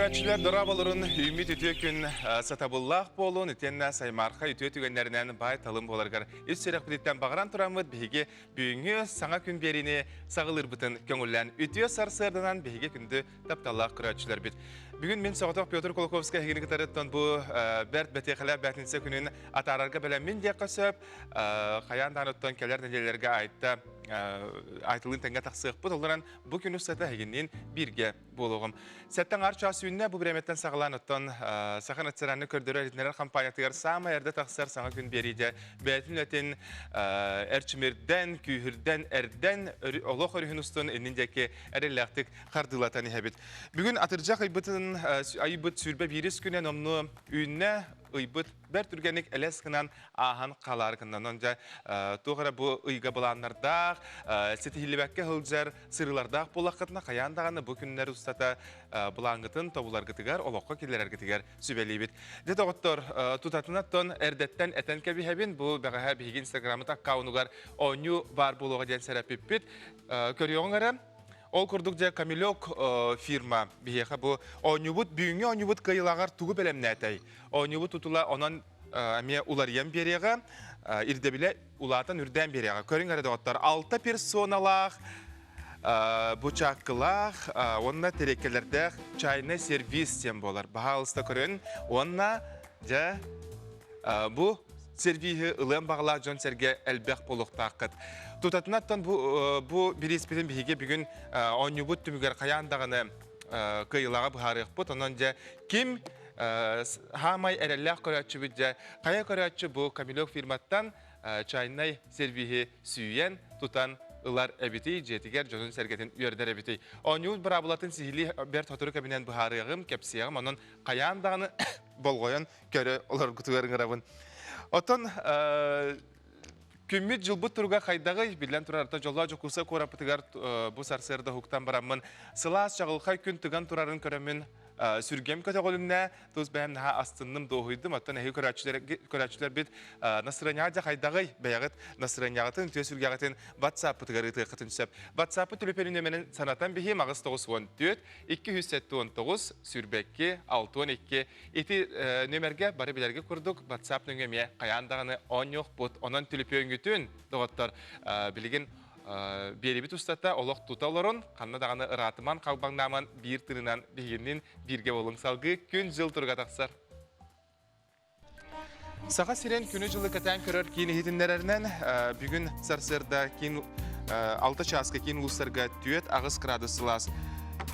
Көрөөччүлэр дорооболорун үүммүт үтүө күн сатабыллаах буолун, итиэннэ саймаархай үтүө түгэннэринэн баай талым буоларыгар ис сүрэхпититтэн баҕаран тураммыт биһиги бүгүҥҥү саҥа күн биэриини саҕалыырбытын көҥүллээн үтүө сарсыарданан биһиги күндү тапталлаах көрөөччүлэрбит. Бүгүн мин соҕотох Петр Кулаковскай эһигини кытарыттан бу бэрт бэтиэхэлээх бээтинсэ күнүн атаарарга бэлэммин диэххэ сөп. Хайаан даҕаны кэлэр нэдиэлэлэргэ айта айтылыын тэҥҥэ тахсыахпыт. Олорон бу күн устата эһигинниин бииргэ буолуоҕум. Сэттэ аҥаар чаас үүннэ бу бириэмэттэн саҕалаан оттон Саха национальнай көрдөрөр иһитиннэрэр хампаанньатыгар саамай эрдэ тахсар саҥа күн биэриитэ бэйэтин үлэтин эрчимирдэн, күүһүрдэн, эрдэн олох өрүһүн устун иннин диэки эрэллээхтик хардыылатан иһэбит. Бүгүн атырдьах ыйбытын айбыт 21 күнэ номнуо үүннэ, ыйбыт бэрт түргэнник элэс гынан ааһан халаар гыннан. Онон дьэ туох эрэ бу ыйга былааннардаах, ситиһиллибэккэ сылдьар сырыылардаах буоллаххытына хайаан даҕаны бу күннэр устата былааҥҥытын тобуларгытыгар, олоххо киллэрэргитигэр сүбэлиибит. Дьэ доҕоттор, тутатына оттон эрдэттэн этэн кэбиһэбин, бу бэҕэһээ биһиги инстаграммыт аккаунугар оонньуу баар буолуоҕа диэн сэрэппиппит. Көрүөҕүҥ эрэ, Ол курдук дьэ Камелек фирма биһиэхэ бу оонньуубут бүгүҥҥү оонньуубут кыайыылааҕар тугу бэлэмнээтэй? Оонньуубут тутула онон эмиэ уларыйан биэриэҕэ, ирдэбилэ улаатан үрдээн биэриэҕэ. Көрүҥ эрэ доҕоттор, алта персоналаах, бучааккылаах уонна тэриэккэлэрдээх чайный сервис диэн буолар. Баһаалыста көрүн уонна дьэ бу сервиһи ылыан баҕалаах дьон-сэргэ элбэх буолуохтааххыт. Тутатынаттан бу, бу бирииспитин биһиги бүгүн оонньуубут түмүгэр хайаан даҕаны кыайыылааҕы быһаарыахпыт. Онон дьэ ким хаамай эрэллээх көрөөччүбүт дьэ хайа көрөөччү бу Камелек фирматтан чайнай сервиһи сүүйэн тутан ылар эбитий, дьиэтигэр дьонун-сэргэтин үөрдэр эбитий. Оонньуубут быраабылатын сиһилии бэрт сотору кэминэн быһаарыаҕым, кэпсиэҕим. Онон хайаан даҕаны болҕойон көрө олоргутугар ыҥырабын. Оттон күммүт дьылбыт туруга хайдаҕый? Биллэн турар, дьоллоох Дьокуускай куораппытыгар бу сарсыарда уһуктан бараммын сылаас чаҕылхай күн тыган турарын көрөммүн сүргэм көтөҕүлүннэ, тус бэйэм наһаа астынным, дуоһуйдум. Оттон эһиги көрөөччүлэрбит настырыанньаҕа дьэ хайдаҕый? Бэйэҕит настырыанньаҕытын, үтүө сүргэҕитин WhatsApp-пытыгар ыытыаххытын сөп. WhatsApp-пыт төлөпүөнүн нөмэрин санатан биһиэм 894 279 22 62 Ити нүөмэргэ бары билэргэ курдук WhatsApp нөҥүө эмиэ хайаан даҕаны оонньуохпут. Онон түлүпүөҥҥүтүн, доҕоттор, билигин биэрибит устата олох тута олорун, ханна даҕаны ыраатыман, халбаҥнааман биир тыынынан биһигиннин бииргэ буолуҥ. Салгыы күн-дьыл туруга тахсар. Саха сирин күнү-дьылы кэтээн көрөр киин иһитиннэрэринэн, бүгүн сарсыарда киин 6 чааска киин улуустарга 4-8 градус сылаас.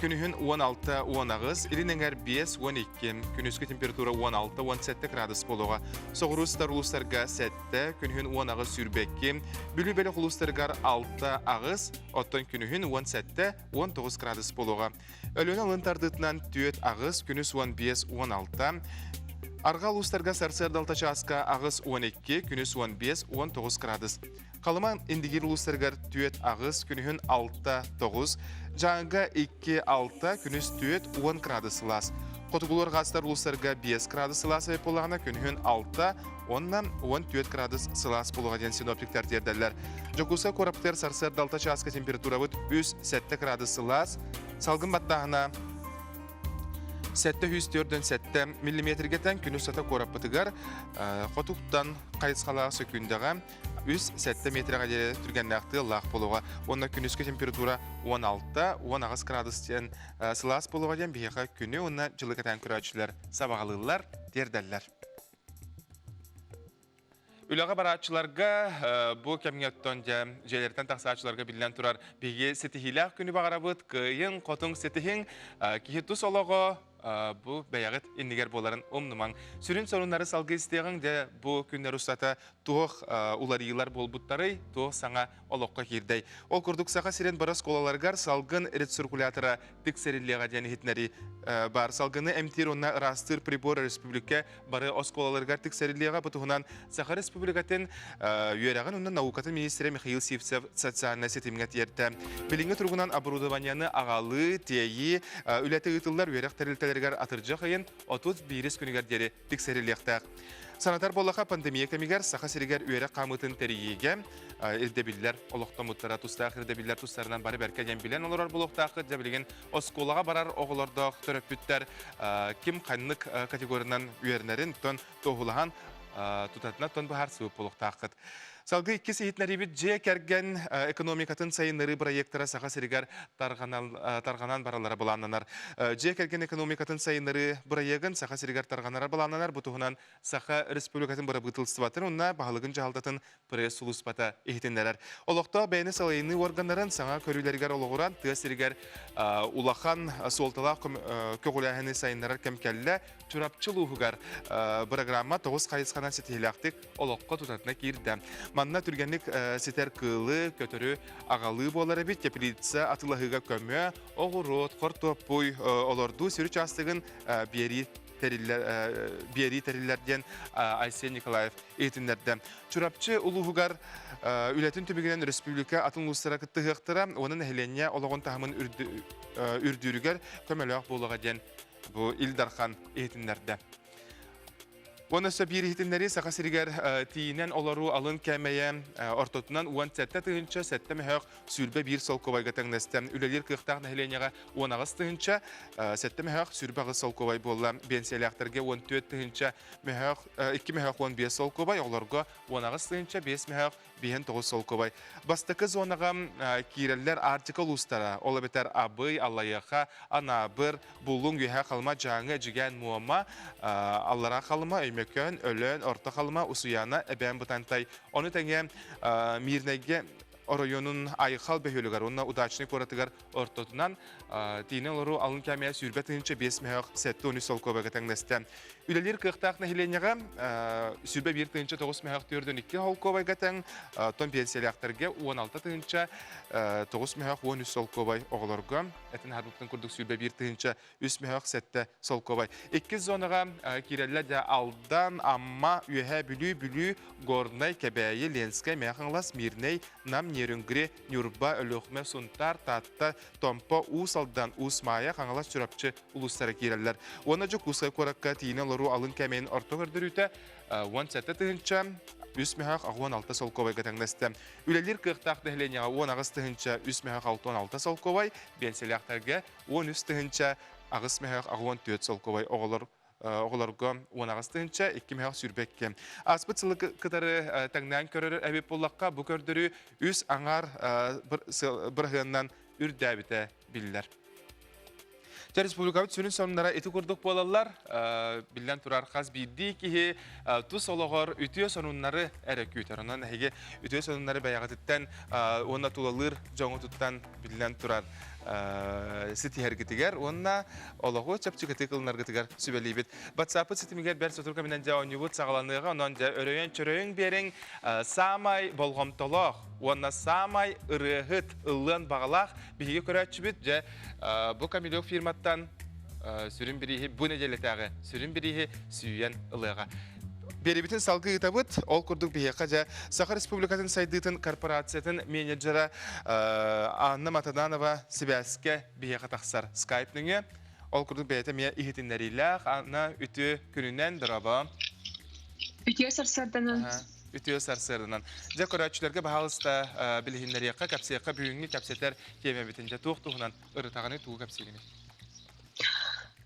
Күнүһүн 16-18, илин эҥэр 5-12, күнүскү температура 16-17 градус буолуоҕа. Соҕуруу сытар улуустарга 7, күнүһүн 18-22, Бүлүү бөлөх улуустарыгар 6-8, оттон күнүһүн 17-19 градус буолуоҕа. Өлүөнэ алын тардыытынан 4-8, күнүс 15-16, Арҕаа улуустарга сарсыарда 6 чааска 8-12, күнүс 15-19 градус. Халыма Индигир улуустарыгар 4-8, күнүһүн 6-9, Дьааҥыга 2-6, күнүс 4-10 градус сылаас. Хотугулуу арҕаастар улуустарга 5 градус сылаас эбит буоллаҕына, күнүһүн 6 уонна 14 градус сылаас буолуоҕа диэн синоптиктар тиэрдэллэр. Дьокуускай куораппытыгар сарсыарда 6 чааска температурабыт 3-7 градус сылаас, салгын баттааһына 747 миллиметргэ тэҥ күн устата куораппытыгар хотугтан хайысхалаах сөкүүндэҕэ 3-7 метрэҕэ диэри түргэннээх тыаллаах буолуоҕа уонна күнүскү температура 16-18 градус диэн сылаас буолуоҕа диэн биһиэхэ күнү уонна дьылы кэтээн көрөөччүлэр сабаҕалыыллар, тиэрдэллэр. Үлэҕэ барааччыларга бу кэмҥэ оттон дьэ дьиэлэриттэн тахсааччыларга биллэн турар биһиги ситиһиилээх күнү баҕарабыт, кыайыҥ, хотуҥ ситиһиҥ, киһи тус олоҕо бу бэйэҕит иннигэр буоларын умнумаҥ. Сүрүн сонуннары салгыы истиэҕиҥ, дьэ бу күннэр устата туох уларыйыылар буолбуттарый, туох саҥа олоххо киирдэй. Ол курдук Саха сирин бары оскуолаларыгар салгын рециркулятора тиксэриллиэҕэ диэн иһитиннэрии баар. Салгыны эмтиир уонна ыраастыыр прибор республика бары оскуолаларыгар тиксэриллиэҕэ. Бу туһунан Саха Республикатын үөрэҕин уонна наукатын министрэ Михаил Сивцев социальнай ситимҥэ тиэртэ. Билиҥҥи туругунан оборудованиены аҕалыы, тиэйии үлэтэ ыытыллар үөрэх тэрилтэлэригэр атырдьах ыйын 31 күнүгэр диэри тиксэриллиэхтээх. Санатар буоллаха, пандемия кэмигэр Саха сиригэр үөрэх хаамыытын тэрийиигэ ирдэбиллэр олохтоммуттара, тустаах ирдэбиллэр тустарынан бары бэркэ диэн билэн олорор буолуохтааххыт. Дьэ билигин оскуолаҕа барар оҕолордоох төрөппүттэр ким ханнык категориянан үөрэнэрин тон туоһулаһан тутатына тон быһаарсыбыт буолуохтааххыт. Салгыы иккис иһитиннэриибит дьиэ кэргэн экономикатын сайыннарыы бырайыактара Саха сиригэр тарҕанан бараллара былааннанар. Дьиэ кэргэн экономикатын сайыннарыы бырайыагын Саха сиригэр тарҕанара былааннанар. Бу туһунан Саха Республикатын бырабыыталыстыбатын уонна баһылыгын дьаһалтатын пресс-сулууспата иһитиннэрэр. Олохтоох бэйэни салайыныы уорганнарын саҥа көрүүлэригэр олоҕуран тыа сиригэр улахан суолталаах көҕүлээһини сайыннарар кэм кэллэ. Чурапчы улууһугар бырагыраамма тоҕус хайысханан ситиһиилээхтик олоххо тутатына киирдэ. Манна түргэнник ситэр кыылы, көтөрү аҕалыы буолар эбит. Теплица атыылаһыыга көмө, оҕуруот, хортуоппуй олордуу сир учаастагын биэрии тэриллэр биэрии тэриллэр диэн Айсен Николаев иһитиннэрдэ. Чурапчы улууһугар үлэтин түмүгүнэн республика атын улуустара кыттыһыахтара уонна нэһилиэнньэ олоҕун таһымын үрдүүрүгэр көмөлөөх буолуоҕа диэн бу Ил Дархан иһитиннэрдэ. Уонна өссө биир иһитиннэрии Саха сиригэр тиийинэн олоруу алын кээмэйэ ортотунан 17 тыһыынча 7 мөһөөх 21 солкуобайга тэҥнэстэ. Үлэлиир кыахтаах нэһилиэнньэҕэ 18 тыһыынча 7 мөһөөх 28 солкуобай буолла. Биэнсийэлээхтэргэ 14 тыһыынча мөһөөх 2 мөһөөх 15 солкуобай, оҕолорго 18 тыһыынча 5 мөһөөх 59 солкуобай. Бастакы зонаҕа киирэллэр Арктика улуустара, ол эбэтэр Абый, Аллайыаха, Анаабыр, Булуҥ, Үөһээ Халыма, Дьааҥы, Эдьигээн, Муома, Аллараа Халыма, Өймөкөөн, Өлөөн, Орто Халыма, Усуйаана, Эбээн Бытантай. Ону тэҥэ Миирнэйгэ оройуонун Айхал бөһүөлэгэр уонна Удачнай куоратыгар ортотунан тиинэ олоруу алын кээмэйэ 20 тыһыынча 5 мөһөөх 73 солкуобайга тэҥнэстэ. Үлэлиир кыахтаах нэһилиэнньэҕэ 21 тыһыынча 9 мөһөөх 42 солкуобайга тэҥ, оттон пенсиялээхтэргэ 16 тыһыынча 9 мөһөөх 13 солкуобай, оҕолорго этин аһарбыттан курдук 21 тыһыынча 3 мөһөөх 7 солкуобай. Иккис зонаҕа киирэллэр дьэ Алдан, Амма, Үөһээ Бүлүү, Бүлүү, Горнай, Кэбээйи, Ленскэй, Мэҥэ Хаҥалас, Мирнэй, Нам, Нерюнгри, Ньурба, Өлүөхүмэ, Сунтаар, Таатта, Томпо, Уус Алдан, Уус Маайа, Хаҥалас, Чурапчы улуустара киирэллэр. Уонна Дьокуускай куоракка тиийинэ олоруу алын кээмэйин орто көрдөрүүтэ 17 тыһыынча 3 мөһөөх 16 солкуобайга тэҥнэстэ. Үлэлиир кыахтаах нэһилиэнньэҕэ 18 тыһыынча 3 мөһөөх 66 солкуобай, биэнсийэлээхтэргэ 13 тыһыынча 8 мөһөөх 84 солкуобай, оҕолор оҕолорго 18 тыһыынча 2 мөһөөх 22. Ааспыт сылы кытары тэҥнээн көрөр эбит буоллахха, бу көрдөрүү үс аҥаар бырыһыанынан үрдээбитэ биллэр. Чэ, республикабыт сүрүн сонуннара ити курдук буолаллар. Биллэн турар, хас биирдии киһи тус олоҕор үтүө сонуннары эрэ күүтэр. Онон эһиги үтүө сонуннары бэйэҕититтэн уонна тулалыыр дьоҥутуттан биллэн турар ситиһэргитигэр уонна олоҕу чэпчэкитик ылынаргытыгар сүбэлиибит. WhatsApp ситимигэр бэрт сотору кэминэн дьэ оонньуубут саҕаланыаҕа, онон дьэ өрөйөн-чөрөйөн биэриҥ. Саамай болҕомтолоох уонна саамай ырыаһыт ыллыан баҕалаах биһиги көрөөччүбүт дьэ бу Камелек фирматтан сүрүн бирииһи бу нэдиэлэтээҕи сүрүн бирииһи сүүйэн ылыаҕа. Биэрибитин салгыы ыытабыт. Ол курдук биһиэхэ дьэ Саха Республикатын сайдыытын корпорациятын менеджера Анна Матананова сибээскэ биһиэхэ тахсар скайп нөҥүө. Ол курдук бэйэтэ эмиэ иһитиннэриилээх. Анна, үтүө күнүнэн, дорообо. Үтүө сарсыарданан. Үтүө сарсыарданан. Дьэ, көрөөччүлэргэ баһаалыста билиһиннэриэххэ, кэпсиэххэ бүгүҥҥү кэпсэтэр тиэмэбитин. Дьэ, туох туһунан ырытаҕыный, тугу кэпсиигиний?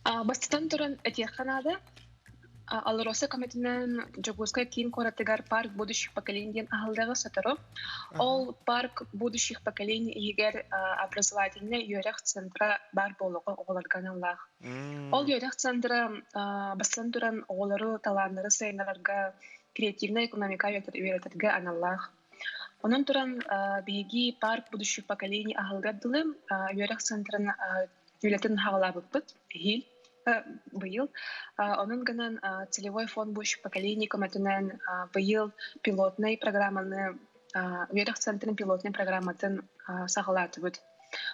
Бастатан туран этиэххэ наада, АЛРОСА көмөтүнэн Дьокуускай киин куоратыгар парк будущих поколений диэн аһыллыаҕа сотору. Ол парк будущих поколений иһигэр образовательнай үөрэх центра баар буолуоҕа оҕолорго аналлаах. Ол үөрэх центра бастатан туран оҕолору талааннары сайыннарарга, креативнай экономика үөрэтэргэ аналлаах. Онон туран биһиги парк будущих поколений аһылыгар дылы үөрэх центрын үлэтин хаҕалаабыппыт эһиил быйыл. Онон гынан целевой фонд будущих поколений көмөтүнэн быйыл пилотнай программаны үөрэх центрин пилотнай программатын саҕалаатыбыт.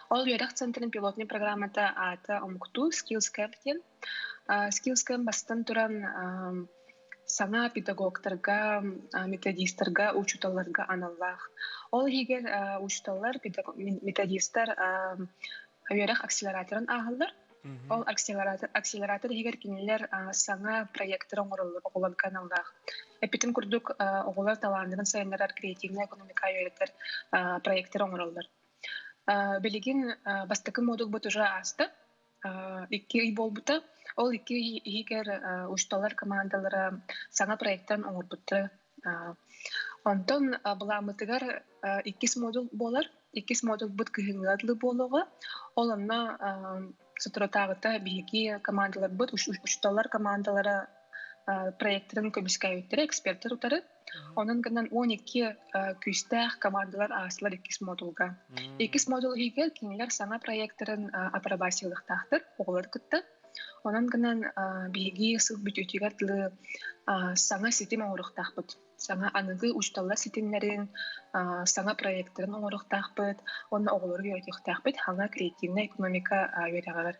Ол үөрэх центрин пилотнай программата аата омуктуу Skills Camp диэн. Skills Camp бастан туран саҥа педагогтарга, методистарга, учууталларга аналлаах. Ол иһигэр учууталлар, методистар үөрэх акселераторын ааһаллар. Ол акселератор, акселератор иһигэр кинилэр саҥа проекттары оҥороллор оҕолорго аналлаах. Эппитим курдук, оҕолор талааннарын сайыннарар креативнай экономика үөрэтэр проекттары оҥороллор. Билигин бастакы модулбут уже ааста. Икки ый буолбута. Ол икки ый иһигэр учууталлар командалара саҥа проекттан оҥорбуттара. Онтон былааммытыгар иккис модул буолар. Иккис модулбут кыһыҥҥыга дылы буолуоҕа. Ол онно соторутааҕыта биһиги командаларбыт, учууталлар командалара проекторын көмүскээбиттэрэ, экспертэр утары. Онон гынан 12 күүстээх командалар аастылар иккис модулга. Иккис модул иһигэр кинилэр саҥа проекторын апробациялыахтаахтар оҕолору кытта. Онон гынан биһиги сыл бүтүүтүгэр дылы саҥа ситим оҥоруохтаахпыт. Саҥа аныгы учууталлар ситимнэрин, саҥа проекторын оҥоруохтаахпыт уонна оҕолору үөрэтиэхтээхпит саҥа креативнай экономика үөрэҕэр.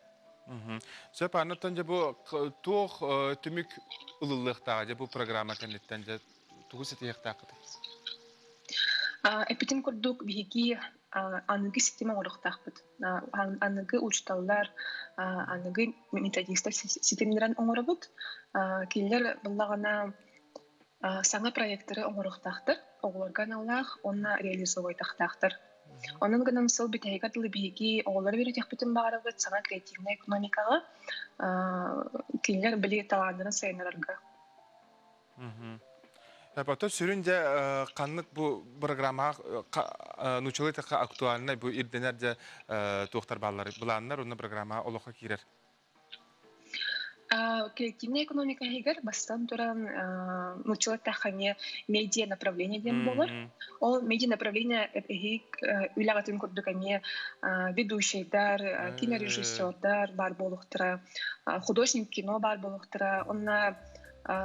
Сөп, аннаттан дьэ бу туох түмүк ылыллыахтааҕа дьэ бу программа кэнниттэн дьэ тугу ситиһиэхтааххытый? Эппитим курдук, биһиги аныгы ситим оҥоруохтаахпыт. Аныгы учууталлар, аныгы методистар ситимнэрин оҥоробут. Кинилэр буоллаҕына саҥа проекттары оҥоруохтаахтар, оҕолорго аналлаах уонна реализовывайтахтаахтар. Онон гынан сыл бүтэһигэр дылы биһиги оҕолору үөрэтиэхпитин баҕарабыт саҥа креативнай экономикаҕа, кинилэр били талааннарын сайыннарарга. Потом сүрүн дьэ ханнык бу программаҕа нууччалыы тахха актуальнай бу ирдэнэр дьэ туохтар бааллар былааннар уонна программаҕа олоххо киирэр. Креативная экономика иһигэр бастан туран нууччалыы эттэххэ эмиэ медиа направление диэн буолар. Ол медиа направление эһиги үлэҕитин курдук эмиэ ведущайдар, кинорежиссердар баар буолуохтара, художник кино баар буолуохтара. Онно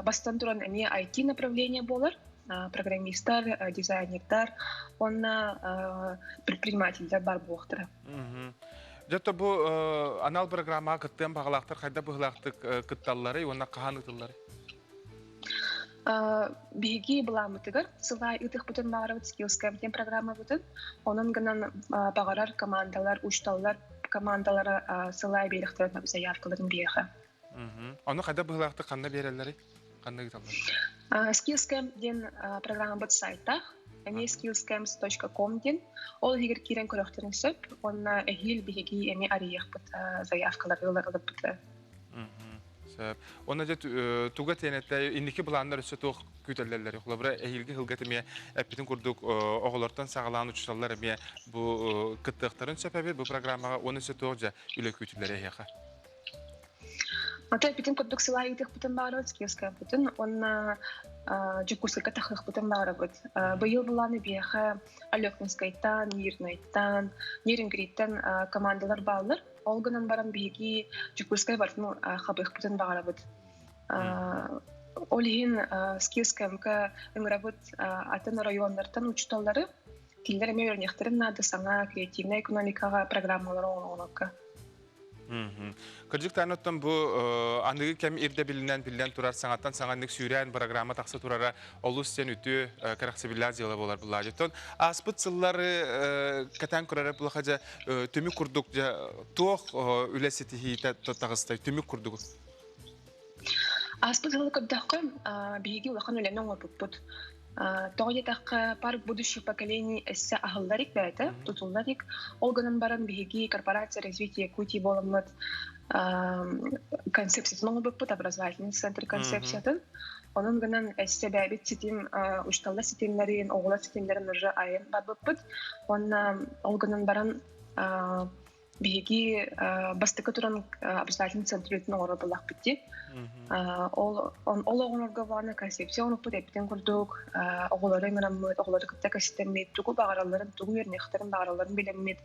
бастан туран эмиэ IT направление буолар. Программистар, дизайнердар уонна предпринимателлэр баар буолуохтара. Дьэ бу анал программаҕа кыттыан баҕалаахтар хайдах быһыылаахтык кытталларый уонна хаһан ыытылларый? Биһиги былааммытыгар сыл аайы ыытыахпытын баҕарабыт Skills Camp диэн программабытын. Онон гынан баҕарар командалар, учууталлар командалара сыл аайы биэриэхтэрин заявкаларын биэхэ. Ону хайдах быһыылаахтык ханна биэрэллэрий? Ханна ыыталлар? Skills Camp диэн программабыт сайтаах. Эмиэ skillscamps.com диэн. Ол иһигэр киирэн көрөхтөрүн сөп. Уонна эһиил биһиги эмиэ арыйыахпыт заявкалары ылар ылыппыт. Сөп. Уонна дьэ туга тиэнэтэ инники былааннар өссө туох күүтэллэллэр? Холобура, эһиилги сылга эмиэ эппитин курдук оҕолортон саҕалаан учууталлар эмиэ бу кыттыахтарын сөп эбит бу программаҕа уонна өссө туох дьэ үлэ күүтүллэр эһиэхэ? Ата эппитин курдук сылаа ыытыахпытын баарабыт, Киевскайбытын уонна Дьокуускайга тахыахпытын баарабыт. Быйыл былааны биһиэхэ Алекнскайтан, Мирнайтан, Нерюнгриттэн командалар бааллар. Ол гынан баран биһиги Дьокуускай барытын хабыахпытын баҕарабыт. Ол иһин Skills ыҥырабыт атын оройуоннартан учууталлары кинилэр эмиэ үөрэниэхтэрин наада саҥа креативнай экономикаҕа программалары оҥорорго. Кырдьык оттон бу аныгы кэм ирдэбилинэн биллэн турар саҥаттан саҥа сүүрээн программа тахса турара олус сен үтүө кэрэхсэбиллээх дьыала буолар буллаажы. Оттон ааспыт сыллары кэтээн көрөрө булаха дьэ түмүк курдук дьэ туох үлэ ситиһиитэ таҕыстай түмүк курдук. Ааспыт сылы көрдөххө, биһиги улахан үлэни оҥорбуппут. Тоҕо диэтэххэ, парк будущих поколений өссө аһыллар бэйэтэ, тутуллар Ол гынан баран биһиги корпорация развития Якутии буоламмыт концепциятын оҥорбуппут, образовательный центр концепциятын. Онон гынан өссө бэйэбит ситим, учууталлар ситимнэрин, оҕолор ситимнэрин уже айан барбыппыт. Уонна ол гынан баран биһиги бастакы туран образовательный центр үлэтин оҥорор буоллахпыт дии. Ол ол оҕолорго буолана концепция оҥорбут эппитин курдук оҕолору ыҥыраммыт, оҕолору кытта кэпсэтэммит, тугу баҕаралларын, тугу үөрэниэхтэрин баҕаралларын билэммит,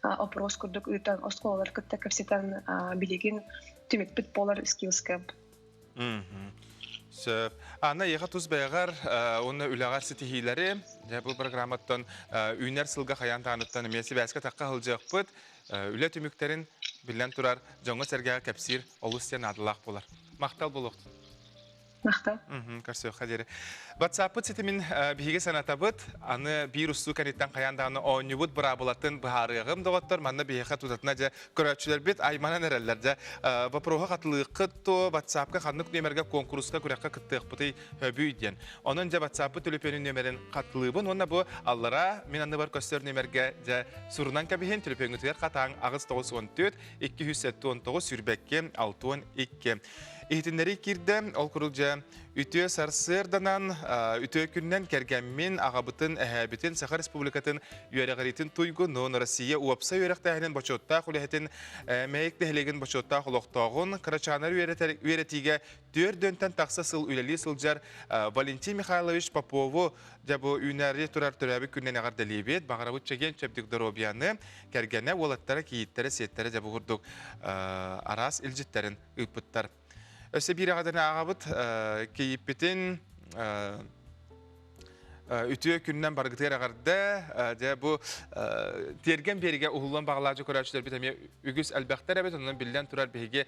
опрос курдук ыытан оскуолалары кытта кэпсэтэн билигин түмүкпүт буолар Skills Camp. Сөп. Анна, эйиэхэ тус бэйэҕэр уонна үлэҕэр ситиһиилэри, дьэ бу программаттан үүнэр сылга хайаан даҕаныттан эмиэ сибээскэ тахха сылдьыахпыт. Үлэ түмүктэрин биллэн турар дьоҥҥо-сэргэҕэ кэпсиир олус диэн наадалаах буолар. Махтал буолуохтун. Махтал. Көрсүөххэ диэри. WhatsApp-пыт ситимин биһиги санатабыт. Аны биир устуу кэнниттэн хайаан даҕаны оонньуубут быраабылатын быһаарыаҕым, доҕоттор. Манна биһиэхэ тутатына дьэ көрөөччүлэрбит айманан эрэллэр дьэ. Вопроһу хатылыаххыт то WhatsApp-ка ханнык нүөмэргэ куонкуруска күрэххэ кыттыахпытый хөбүй диэн. Онон дьэ WhatsApp-пыт төлөпүөнүн нүөмэрин хатылыыбын уонна бу аллара мин анныбар көстөр нүөмэргэ дьэ сурунан кэбиһин төлөпүөҥҥүтүгэр хатааҥ 894 279 22 62. Иһитиннэрии киирдэ, ол курдук дьэ үтүө сарсыарданан, үтүө күннэн кэргэммин, аҕабытын, эһээбитин, Саха Республикатын үөрэҕириитин туйгунун, Россия уопсай үөрэхтээһинин бочуоттаах үлэһитин, Мэйик нэһилиэгин бочуоттаах олохтооҕун, кырачааннары үөрэтиигэ түөрт тахса сыл үлэлии сылдьар Валентин Михайлович Попову дьэ бу үүнээри турар төрөөбүт күнүнэн эҕэрдэлиибит. Баҕарабыт чэгиэн чэбдик доруобуйаны, кэргэнэ, уолаттара, кийииттэрэ, сиэттэрэ дьэ бу курдук араас илдьиттэрин ыыппыттар. Өссө биир эҕэрдэни ааҕабыт кийииппитин үтүө күнүнэн баргытыгар эҕэрдэ. Дьэ бу тиэргэн биэригэ уһуллан баҕалааччы көрөөччүлэрбит эмиэ үгүс элбэхтэр эбит. Онон биллэн турар биһиги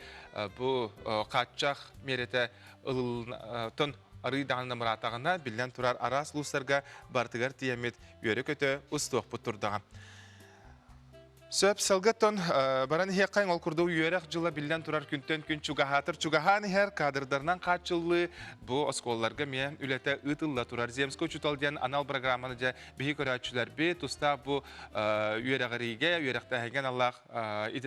бу хааччах миэрэтэ ылылтон арыы даҕаны намыраатаҕына биллэн турар араас улуустарга барытыгар тиийэммит үөрэ-көтө устуохпут турдаҕа. Сөп, сылгыттан баран иһиэххэ ол курдук үөрэх дьыла биллэн турар күнтэн күн чугаһаатар чугаһаан иһэр кадрдарынан хааччыллыы бу оскуолаларга эмиэ үлэтэ ыытылла турар. Земскэй учуутал диэн анал программаны дьэ биһи көрөөччүлэрбит тустаах бу үөрэҕириигэ, үөрэхтээһиҥҥэ аналлаах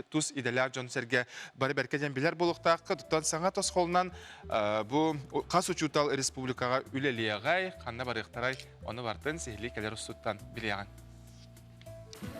тус идэлээх дьон-сэргэ бары бэркэ диэн билэр буолуохтаахха. Туттан саҥа тосхолунан бу хас учуутал республикаҕа үлэлиэҕэй, ханна барыахтарай, ону бартын сиһилии кэлэр устуттан билиэҕиҥ.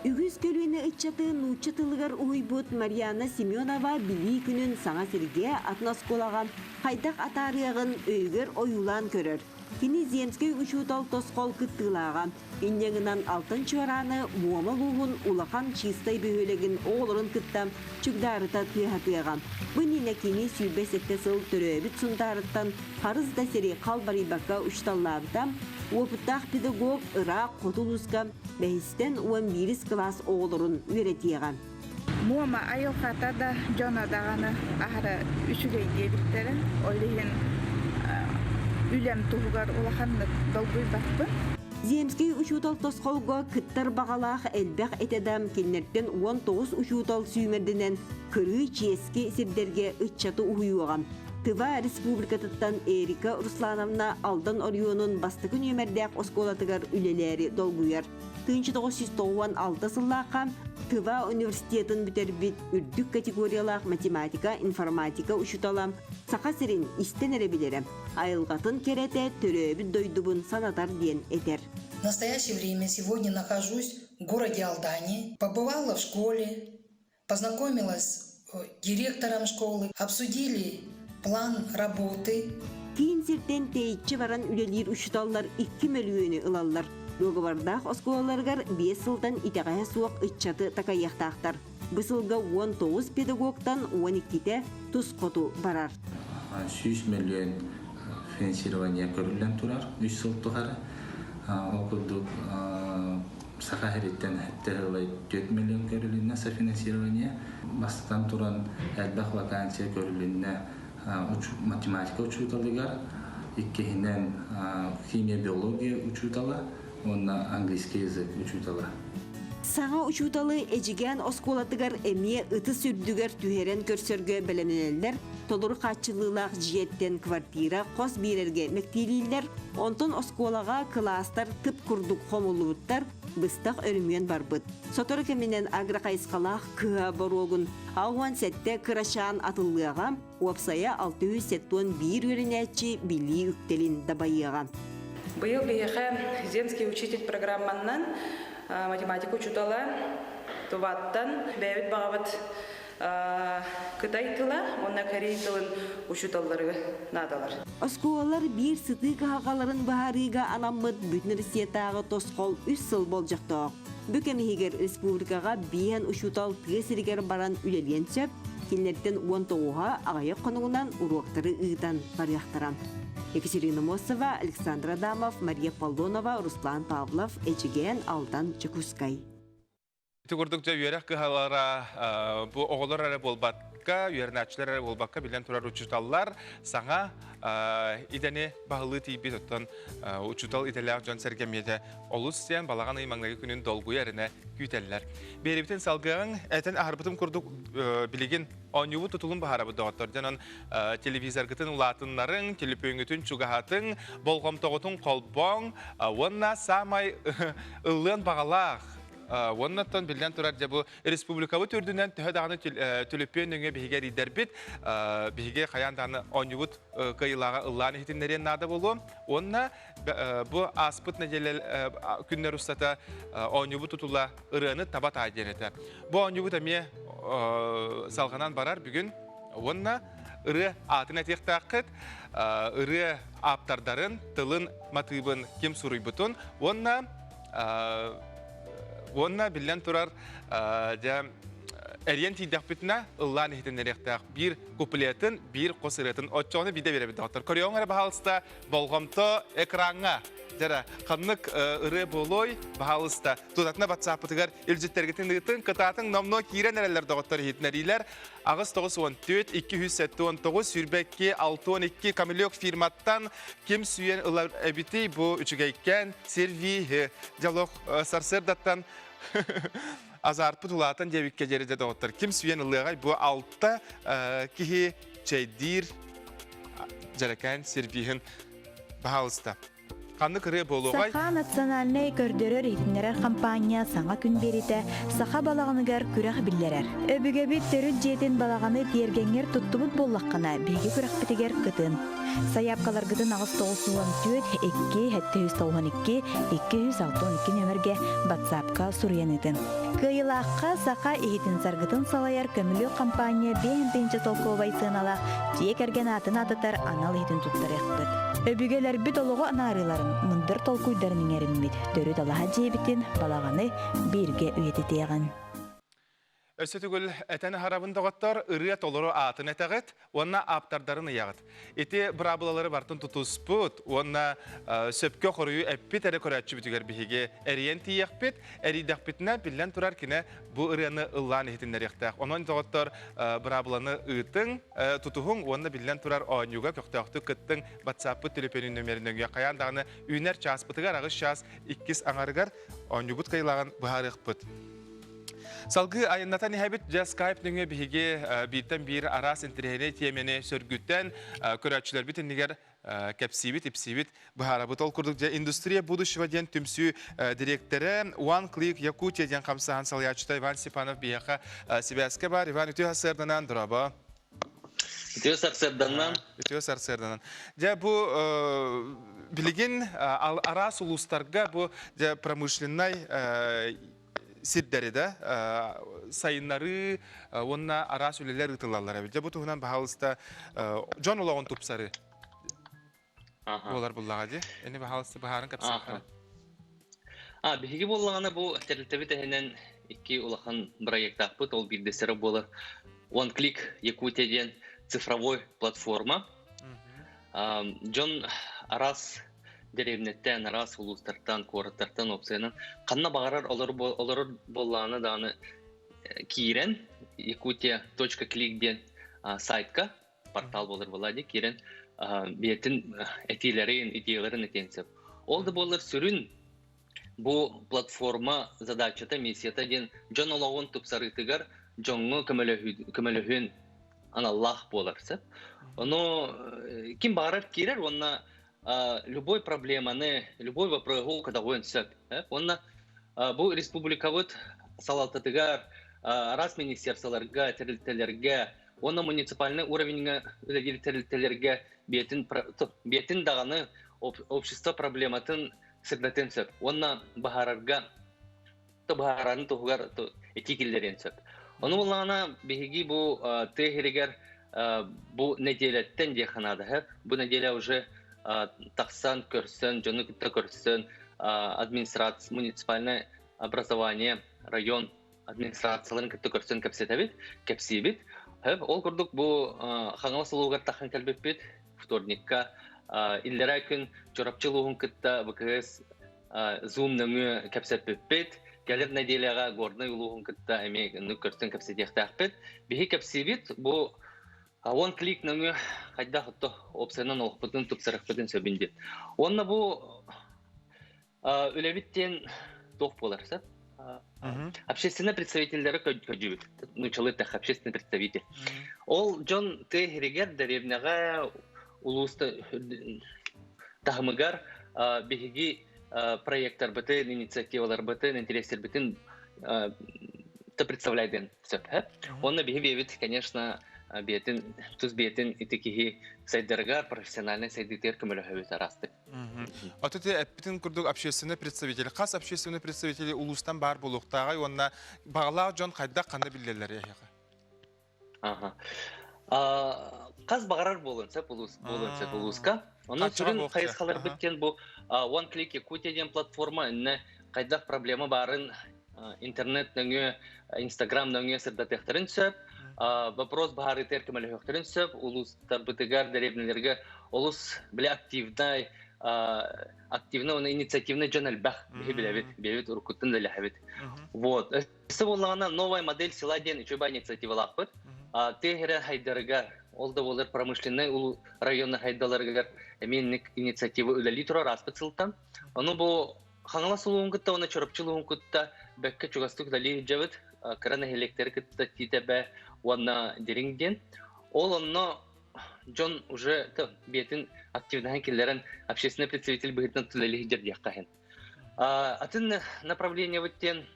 Үгүс көлүөнэ ыччаты нуучча тылыгар уһуйбут Марьяна Семенова Билии күнүн саҥа сиргэ, атын оскуолаҕа хайдах атаарыаҕын өйүгэр ойуулаан көрөр. Кини земскэй учуутал тосхол кыттыылааҕа. Инньэ гынан Алтан Чуорааны Муома улууһун Улахан Чистай бөһүөлэгин оҕолорун кытта чугдаарыта тыаһатыаҕа. Бу иннинэ кини 27 сыл төрөөбүт Сунтаарыттан харыс да сири халбарыйбакка учууталлаабыта. Уопуттаах педагог ыраах хоту улууска бэһистэн 11 кылаас оҕолорун үөрэтиэҕэ. Муома айылҕата да, дьоно даҕаны аһара үчүгэй диэбиттэрэ. Ол иһин үлэм туһугар улаханнык долгуйбаппын. Земскэй учуутал тосхолго кыттар баҕалаах элбэх этэ да, кинилэртэн 19 учуутал сүүмэрдэнэн кырыы чиэски сирдэргэ ыччаты уһуйуоҕа. Тыва Республикатыттан Эрика Руслановна Алдан оройуонун бастакы нүөмэрдээх оскуолатыгар үлэлээри долгуйар. 1996 сыллаахха Тыва университетын бүтэрбит үрдүк категориялаах математика, информатика учуутала Саха сирин истэн эрэ билэрэ, айылҕатын кэрэтэ төрөөбүт дойдубун санатар диэн этэр. В настоящее время сегодня нахожусь в городе Алдане, побывала в школе, познакомилась с директором школы, обсудили план работы. Киин сиртэн тэйиччи баран үлэлиир учууталлар 2 мөлүйүөнү ылаллар. Дуогабардаах оскуолаларыгар 5 сылтан итэҕэһэ суох ыччаты такайыахтаахтар. Бу сылга 19 педагогтан 12-те тус хоту барар. 100 мөлүйүөн финансирование көрүллэн турар үс сыл тухары. Ол курдук Саха сириттэн сэттэ 4 миллион көрүлүннэ софинансирование. Бастатан туран элбэх вакансия көрүлүннэ математика учууталыгар, иккиһинэн химия, биология учуутала уонна английский язык учуутала. Саҥа учууталы Эдьигээн оскуолатыгар эмиэ ытыс үрдүгэр түһэрэн көрсөргө бэлэмнэнэллэр, толору хааччыллыылаах дьиэттэн квартира хос биэрэргэ мэктиэлииллэр, онтон оскуолаҕа кылаастар тып курдук хомуллубуттар, быстах өрөмүөн барбыт. Сотору кэминэн агрохайысхалаах кыһа боруогун 67 кырачаан атыллыаҕа, уопсайа 671 үөрэнээччи билии үктэлин дабайыаҕа. Быйыл биһиэхэ «Земский учитель» программаннан математика учуутала Туваттан бэйэбит баҕабыт кытай тыла уонна корей тылын учууталлары наадалар. Оскуолалар биир сытыы кыһалҕаларын быһаарыыга анаммыт Бүтүн Россиятааҕы тосхол үс сыл болдьохтоох. Бу кэм иһигэр республикаҕа биэн учуутал тыа сиригэр баран үлэлиэн сөп, кинилэртэн 19-а аҕыйах хонугунан уруоктары ыытан барыахтара. Екатерина Мосова, Александр Адамов, Мария Поллонова, Руслан Павлов, Эчигээн, Алдан, Чекускай. Ити курдук дьэ үөрэх кыһалара бу оҕолор эрэ буолбат. буолбакка, үөрэнээччилэр эрэ буолбакка, билэн турар учууталлар саҥа идэни баһылыы тиийбит оттон учуутал идэлээх дьон-сэргэ эмиэтэ олус диэн балаҕан ый маҥнайгы күнүн долгуйа эрэнэ күүтэллэр. Биэрибитин салгыаҕыҥ, этэн аһарбытым курдук билигин оонньуубут тутулун баһарабыт доҕоттор. Дьонон телевизоргытын улаатыннарыҥ, телепүөҥҥүтүн чугаһатыҥ, болҕомтоҕутун холбооҥ уонна саамай ыллыан баҕалаах уоннаттан биллэн турар дьэ бу республикабыт үрдүнэн төһө даҕаны түлүпүөн нөҥүө биһиги эрийдэрбит биһиги хайаан даҕаны оонньуубут кыайыылааҕа ыллаан иһитиннэриэн наада буолуо уонна бу ааспыт нэдиэлэ күннэр устата оонньуубут тутула ырыаны таба таай диэн этэ. Бу оонньуубут эмиэ салҕанан барар бүгүн уонна ырыа аатын этиэхтээххит, ырыа ааптардарын, тылын, матыыбын ким суруйбутун уонна уонна биллэн турар дьэ эриэн тиийдэхпитинэ ыллаан иһитиннэриэхтээх биир куплетын, биир хос ырыатын оччоҕуна биирдэ биэрэбит доҕоттор. Көрүөҕүҥ эрэ баһаалыста болҕомто экраҥҥа. Дьара, ханнык ырыа буолуой, баһаалыста. Тутатына батсааппытыгар илдьиттэргитин ыытыҥ, кытаатыҥ, номнуо киирэн эрэллэр доҕоттор иһитинэриилэр. 894 279 22 62 Камелек фирматтан ким сүүйэн ылар эбитий бу үчүгэйкээн сервиһи. Дьолох сарсыардаттан азарпыт улаатан диэбиккэ диэри дьэ доҕоттор ким сүүйэн ылыаҕай бу алта киһи чэйдиир дьэрэкээн сервиһин баһаалыста. Ханнык ырыа буолуоҕай? Саха национальнай көрдөрөр-иһитиннэрэр хампаанньа саҥа күн биэриитэ саха балаҕаныгар күрэх биллэрэр. Өбүгэбит төрүт дьиэтин балаҕаны тиэргэҥҥэр туттубут буоллаххына, биһиги күрэхпитигэр кытын. Сайаапкаларгытын 894 2 792 262 нөмергэ батсаапка суруйан ыытын. Кыайыылаахха саха иһитин саргытын салайар көмүлүөк компания 5 солкуобай сыаналаах дьиэ кэргэн аатын аататар анал иһитин туттарыахпыт. Өбүгэлэрбит олоҕу анаарыыларын, мындыр толкуйдарын иҥэриммит төрүт алаһа дьиэбитин, балаҕаны бииргэ үйэтитиэҕин. Өссө төгүл этэн аһарабын доҕоттор, ырыа толору аатын этэҕит уонна ааптардарын ыйаҕыт. Ити быраабылалары барытын тутуспут уонна сөпкө хоруйу эппит эрэ көрөөччүбүтүгэр биһиги эрийэн тиийиэхпит. Эрийдэхпитинэ, биллэн турар, кини бу ырыаны ыллаан иһитиннэриэхтээх. Онон доҕоттор, быраабыланы ыытыҥ, тутуһуҥ уонна биллэн турар оонньууга көхтөөхтүк кыттыҥ. WhatsApp-пыт төлөпүөнүн нөмерин нөҥүө хайаан даҕаны үүнэр чааспытыгар аҕыс чаас иккис аҥарыгар оонньуубут кыайыылааҕын быһаарыахпыт. Салгыы айаннатан иһэбит. Дьэ, скайп нөҥүө биһиги бииртэн биир араас интэриэһинэй тиэмэни сөргүтэн, көрөөччүлэрбит иннигэр кэпсиибит, ипсиибит, быһаарабыт. Ол курдук, дьэ, «Индустрия будущего» диэн түмсүү дириэктэрэ One Click Якутия диэн хамсааһын салайааччыта Иван Степанов биһиэхэ сибээскэ баар. Иван, үтүө сарсыарданан, дорообо. Үтүө сарсыарданан. Үтүө сарсыарданан. Дьэ, бу билигин араас улуустарга бу дьэ, промышленнай сирдэри да сайыннарыы уонна араас үлэлэр ыытыллаллар эбит. Дьэ бу туһунан баһаалыста дьон олоҕун тупсарыы буолар буллаҕа дии. Эни баһаалыста быһааран кэпсиэххэ. А, биһиги буоллаҕына бу тэрилтэбит иһинэн икки улахан бырайыактаахпыт, ол биирдэстэрэ буолар One Click Якутия диэн цифровой платформа. Дьон араас дэриэбинэттэн, араас улуустартан, куораттартан уопсайынан ханна баҕарар олорор буоллаҕына даҕаны киирэн якутия.клик диэн сайтка портал буолар буолла дии киирэн бэйэтин этиилэрин, идеяларын этиэн сөп. Ол да буоллар сүрүн бу платформа задачата, миссията диэн дьон олоҕун тупсарыытыгар дьоҥҥо көмөлөһүөн аналлаах буолар сөп. Ону ким баҕарар киирэр уонна любой проблеманы, любой вопроһу көтөҕүөн сөп. Уонна бу республикабыт салалтатыгар, араас министерстволарга, тэрилтэлэргэ уонна муниципальный уровеньҥа үлэлиир тэрилтэлэргэ бэйэтин бэйэтин даҕаны общество проблематын сырдатыан сөп уонна баһаарарга быһаарарын туһугар этии киллэриэн сөп. Ону буллаҕына биһиги бу тыа иһигэр бу нэдиэлэттэн диэххэ наада бу нэдиэлэ уже тахсан көрсөн, дьону кытта көрсөн администрация, муниципальное образование, район администрацияларын кытта көрсөн кэпсэтэбит, кэпсиибит. Ол курдук бу Хаҥалас улуугар таххан кэлбиппит вторникка иллэрээ күн Чурапчы улууһун кытта ВКС Zoom нөҥүө кэпсэппиппит. Кэлэр нэдиэлэҕэ Горнай улууһун кытта эмиэ көрсөн кэпсэтиэхтээхпит. Биһи кэпсиибит бу One Click нөҥүө хайдах отто опциянан олохпутун тупсарыахпытын сөбүн диэн. Уонна бу үлэбит диэн туох буолар сөп? Общественный представительлери көдьүүбүт. Нучалы тех общественный представитель. Ол дьон тыа иһигэр дэриэбинэҕэ улууста таһымыгар биһиги проекттарбытын, инициативаларбытын, интэриэстэрбитин представляйдын сөп. Онно биһи биэбит, конечно, биэтин тус биэтин ити киһи сайдарыгар профессиональный сайдыытыгар көмөлөһөбүт араастык. Ото те эппитин курдук общественный представитель, хас общественный представитель улуустан баар буолуохтааҕай уонна баҕалаах дьон хайдах ханна биллэллэр эһиэхэ? Аха. Хас баҕарар буолуон сөп улуус буолуон сөп улууска. Онон сүрүн хайысхаларбыт диэн бу One Click Якутия диэн платформа иннэ хайдах проблема баарын интернет нөҥүө, Инстаграм нөҥүө сырдатыахтарын сөп. Вопрос баһаарытыгар көмөлөһүөхтэрин сөп. Улуустарбытыгар, дэриэбинэлэргэ олус бile активнай активный уонна инициативный дьон элбэх биһи билэбит, бэйэбит уруккуттан да үлэһэбит. Вот. Өссө буоллаҕына новая модель села диэн үчүгэй инициативалаахпыт. Тыа сирэ хайдарыгар, ол да буолар промышленнай районнар хайдаларыгар эмиэ инициатива үлэлии турар ааспыт сылтан. Ону бу Хаҥалас улууһун кытта уонна Чурапчы улууһун кытта бэккэ чугастык үлэлии сылдьабыт. Кыра нэһилиэктэри кытта Тиитэбэ уонна Дириҥ диэн. Ол онно дьон уже биэтин активнаһын киллэрэн общественный представитель быһыытынан үлэлии сылдьар диэххэ иһин. Атын направлениебыт диэн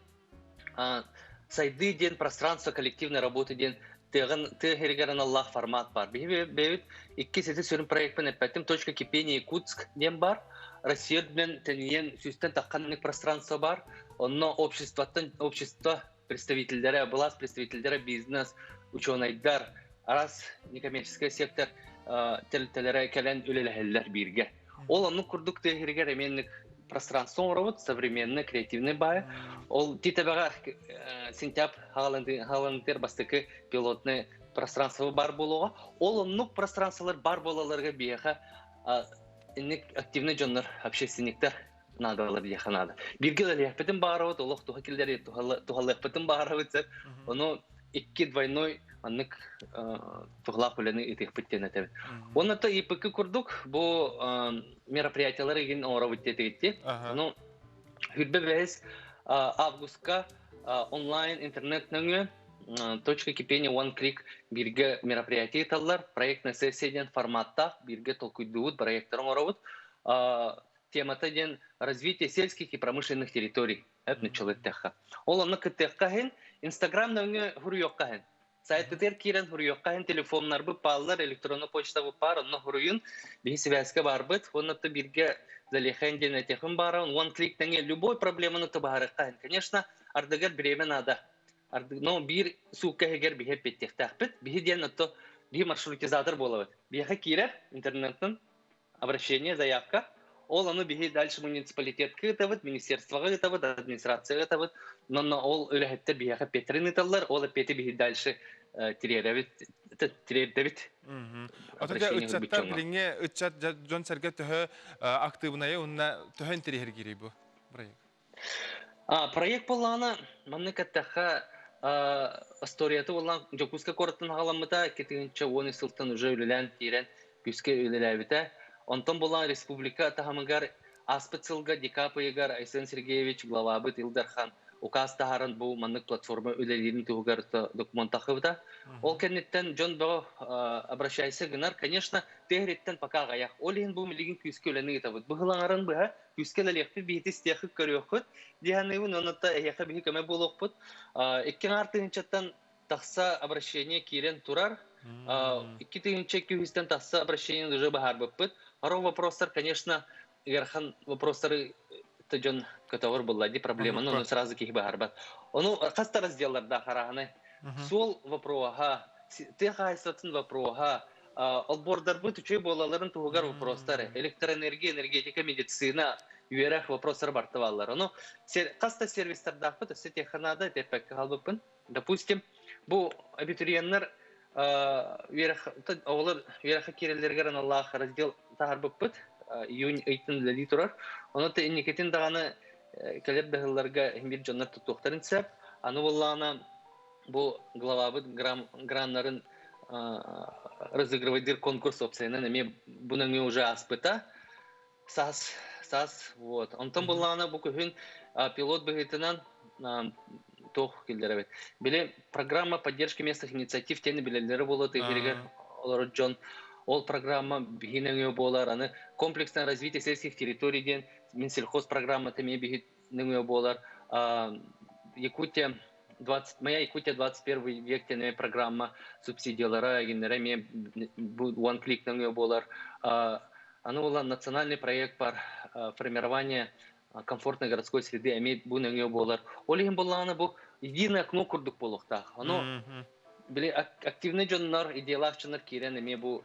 сайдыы диэн пространство коллективной работы диэн тыаҕын тыа иһигэр аналлаах формат бар. Биһи бэйэбит икки сити сүрүн проекпын эппэтим «Точка кипения Якутск» диэн бар. Россия үрдүнэн тэнийэн сүүстэн тахханнык пространство бар. Онно обществоттан общество представителлэрэ, былаас представителлэрэ, бизнес, ученайдар, араас некоммерческий сектор тэрилтэлэрэ кэлэн үлэлэһэллэр бииргэ. Ол оннук курдук тыа иһигэр эмиэ пространство оҥоробут, современный, креативный баайы. Ол ТТБ-га сентябрь хаалантыр бастакы пилотный пространство бар буолуоҕа. Ол оннук пространстволар бар буолаларга биһиэхэ инник активный дьоннор, общественниктар наадалар диэхэ наада. Бииргэ үлэлиэхпитин баарабыт, олох туһа киллэри туһалыахпытын баарабыт сөп. Ону икки двойной маннык туһалаах үлэни ыытыахпыт диэн этэбин. Уонна то ИПК курдук бу мероприятиялары игин оҥоробут диэтигитти. Ону хүрбэ бэһис августка онлайн интернет нөҥүө точка кипения one click бииргэ мероприятие ыыталлар. Проектная сессия диэн форматтаах бииргэ толкуйдуубут, проекттар оҥоробут. Темата диэн развитие сельских и промышленных территорий этночелыттахха. Ол онно кыттыахха иһин Инстаграм нөҥүө хуруйуохха иһин. Сайтытыгар киирэн хуруйуохха иһин телефоннарбыт пааллар, электронный почтабыт паар, онно хуруйун биһи связка барбыт. Уонна бирге залихен диэн этехин баара, one click тэҥэ любой проблеманы табаарыкка иһин. Конечно, ардыгар время надо. Но биир суукка иһигэр биһи эппиэттиэхтээхпит. Биһи диэн отто биһи маршрутизатор буолабыт. Биһиэхэ киирэр интернеттэн обращение, заявка. Ол ону биһи дальше муниципалитетка ыытабыт, министерствоҕа ыытабыт, администрацияҕа ыытабыт. Но ол үлэһиттэр биһиэхэ эппиэттэрин ыыталлар, ол эппиэти биһи дальше тириэрэбит, тириэрдэбит. Ото дьэ ыччаттар билиҥҥи ыччат дьон-сэргэ төһө актыыбынайа уонна төһө интэриэһиргиирий бу проект? Проект буоллаҕына, маннык эттэххэ, историята буоллаан Дьокуускай куораттан аҕаламмыта, 2010 сылтан уже үлэлээн киирэн күүскэ үлэлээбитэ. Онтон буоллаан республика таһымыгар ааспыт сылга декабрь ыйыгар Айсен Сергеевич главабыт Ил Дархан указ таһааран бу маннык платформа үлэлиирин туһугар документ тахыбыта. Ол кэнниттэн дьон бөҕө обращайся гынар, конечно, тыа пока аҕыйах. Ол иһин бу билигин күүскэ үлэни ыытабыт. Быһылаҥарын быһа күүскэ үлэлиэхпит, биһити истиэххит, көрүөххүт диэханыыбын, онно эһиэхэ биһи көмө буолуохпут. 2000 тыһыынчаттан тахса обращение киирэн турар. 2200-тэн тахса обращение уже баһарбыппыт. Арау вопростар, конечно, ыарахан вопростары дьон көтөҕөр булла ди проблеманы, ону сразу киһи баһарбат. Ону хаста разделларда хараһаны. Суол вопроһа, тыа хаһайыстыбатын вопроһа, олбуордарбыт үчүгэй буолаларын туһугар вопростар, электроэнергия, энергетика, медицина, үөрэх вопростар барты баллар. Ону хаста сервистардаахпыт, өссө технада теппекке халбыппын. Допустим, бу абитуриеннар оҕолор үөрэххэ киирэллэригэр аналлаах раздел таһарбыппыт июнь ыйтын үлэлии турар. Ону инникитин даҕаны. кэлэр да сылларга бир дьоннор туттуохтарын сөп. Аны буоллаҕына бу главабыт граннарын разыгрывайдыр конкурс опсайынан эмиэ бу нөҥүө уже ааспыта. Саас, саас, вот. Онтон буоллаҕына бу күһүн пилот быһыытынан туох киллэрэбит. Били программа поддержки местных инициатив диэни билэллэрэ буолуо тыһырыгар олорор дьон ол программа биһи нөҥүө буолар. Аны комплексное развитие сельских территорий диэн Минсельхоз программата эмиэ биһи нөҥүө буолар. Якутия 20, моя Якутия 21 век диэн программа субсидиялара эгиннэрэ эмиэ бу one click нөҥүө буолар. Аны буолан национальный проект бар формирование комфортной городской среды эмиэ бу нөҥүө буолар. Ол иһин буоллаҕына бу единое окно курдук буолуохтаах. Ону били активный дьоннор, идеялаах дьоннор киирэн эмиэ бу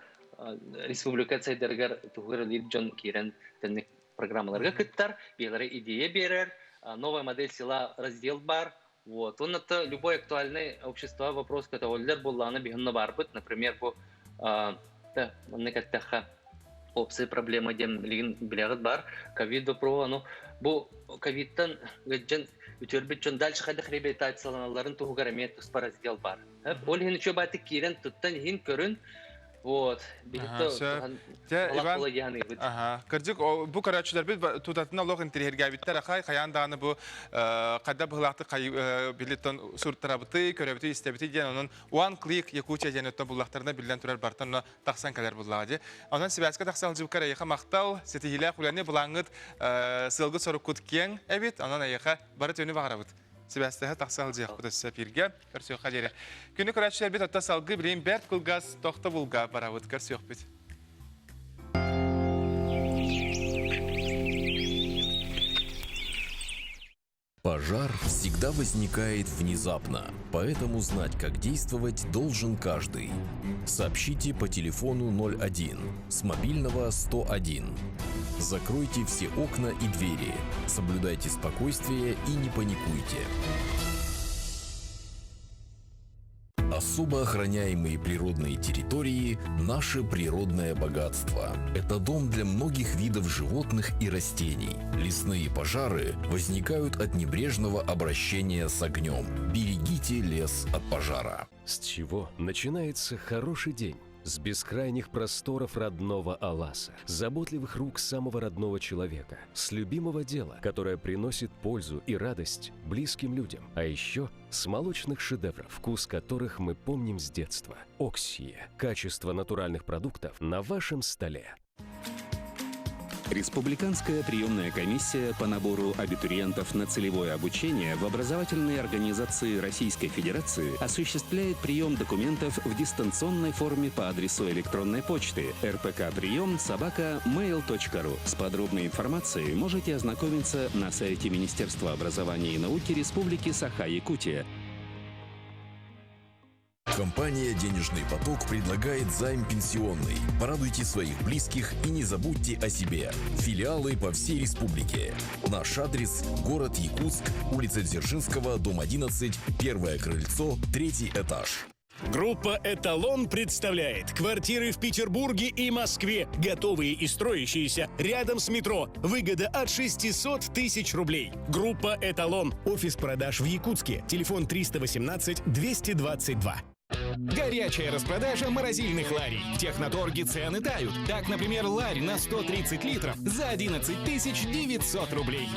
республика сайдарыгар туһугар үлэлиир дьон киирэн тэнник программаларга кыттар, биэлэрэ идея биэрэр, новая модель села раздел бар. Вот. Он это любой актуальный общество вопрос көтөҕүллэр буоллаҕына биһинно барбыт. Например, бу маннык эттэххэ общая проблема диэн билигин билэҕит бар. Ковид вопрос, ну бу ковидтан ыдьан үтүөрбүт дьон дальше хайдах реабилитацияланалларын туһугар эмиэ туспа раздел бар. Ол иһин үчүгэй баатык киирэн туттан иһин көрүн Вот. Дьэ, Иван, аха, кырдьык, бу көрөөччүлэрбит тутатына олох интириэһиргээбиттэр ахай, хайаан даҕаны бу хайда быһылаахтык билиттэн суртарабытый, көрөбүтүй, истэбитий диэн, онон One Click Якутия диэн өттөн буллахтарына биллэн турар бартан онно тахсан кэлэр буллаҕа дии. Онон сибээскэ тахсан сылдьыбыккар эйиэхэ махтал, ситиһиилээх үлэни былааҥҥыт сыалгыт соруккут киэҥ эбит, онон эйиэхэ бары түөнү баҕарабыт. Сибээстэһэ тахса сылдьыахпыт өссө эфиргэ. Көрсүөххэ диэри. Күнү көрөөччүлэрбит отто салгыы билигин бэрт кылгас тохтобулга барабыт. Көрсүөхпүт. Пожар всегда возникает внезапно, поэтому знать, как действовать, должен каждый. Сообщите по телефону 01 с мобильного 101. Закройте все окна и двери. Соблюдайте спокойствие и не паникуйте. Особо охраняемые природные территории – наше природное богатство. Это дом для многих видов животных и растений. Лесные пожары возникают от небрежного обращения с огнем. Берегите лес от пожара. С чего начинается хороший день? С бескрайних просторов родного Аласа, заботливых рук самого родного человека, с любимого дела, которое приносит пользу и радость близким людям, а еще с молочных шедевров, вкус которых мы помним с детства. Оксия. Качество натуральных продуктов на вашем столе. Республиканская приемная комиссия по набору абитуриентов на целевое обучение в образовательные организации Российской Федерации осуществляет прием документов в дистанционной форме по адресу электронной почты rpkpriем собака mail.ru. С подробной информацией можете ознакомиться на сайте Министерства образования и науки Республики Саха-Якутия. Компания «Денежный поток» предлагает займ пенсионный. Порадуйте своих близких и не забудьте о себе. Филиалы по всей республике. Наш адрес – город Якутск, улица Дзержинского, дом 11, первое крыльцо, третий этаж. Группа «Эталон» представляет квартиры в Петербурге и Москве, готовые и строящиеся рядом с метро. Выгода от 600 тысяч рублей. Группа «Эталон». Офис продаж в Якутске. Телефон 318 222. Горячая распродажа морозильных ларей. В Техноторге цены тают. Так, например, ларь на 130 литров за 11 900 рублей.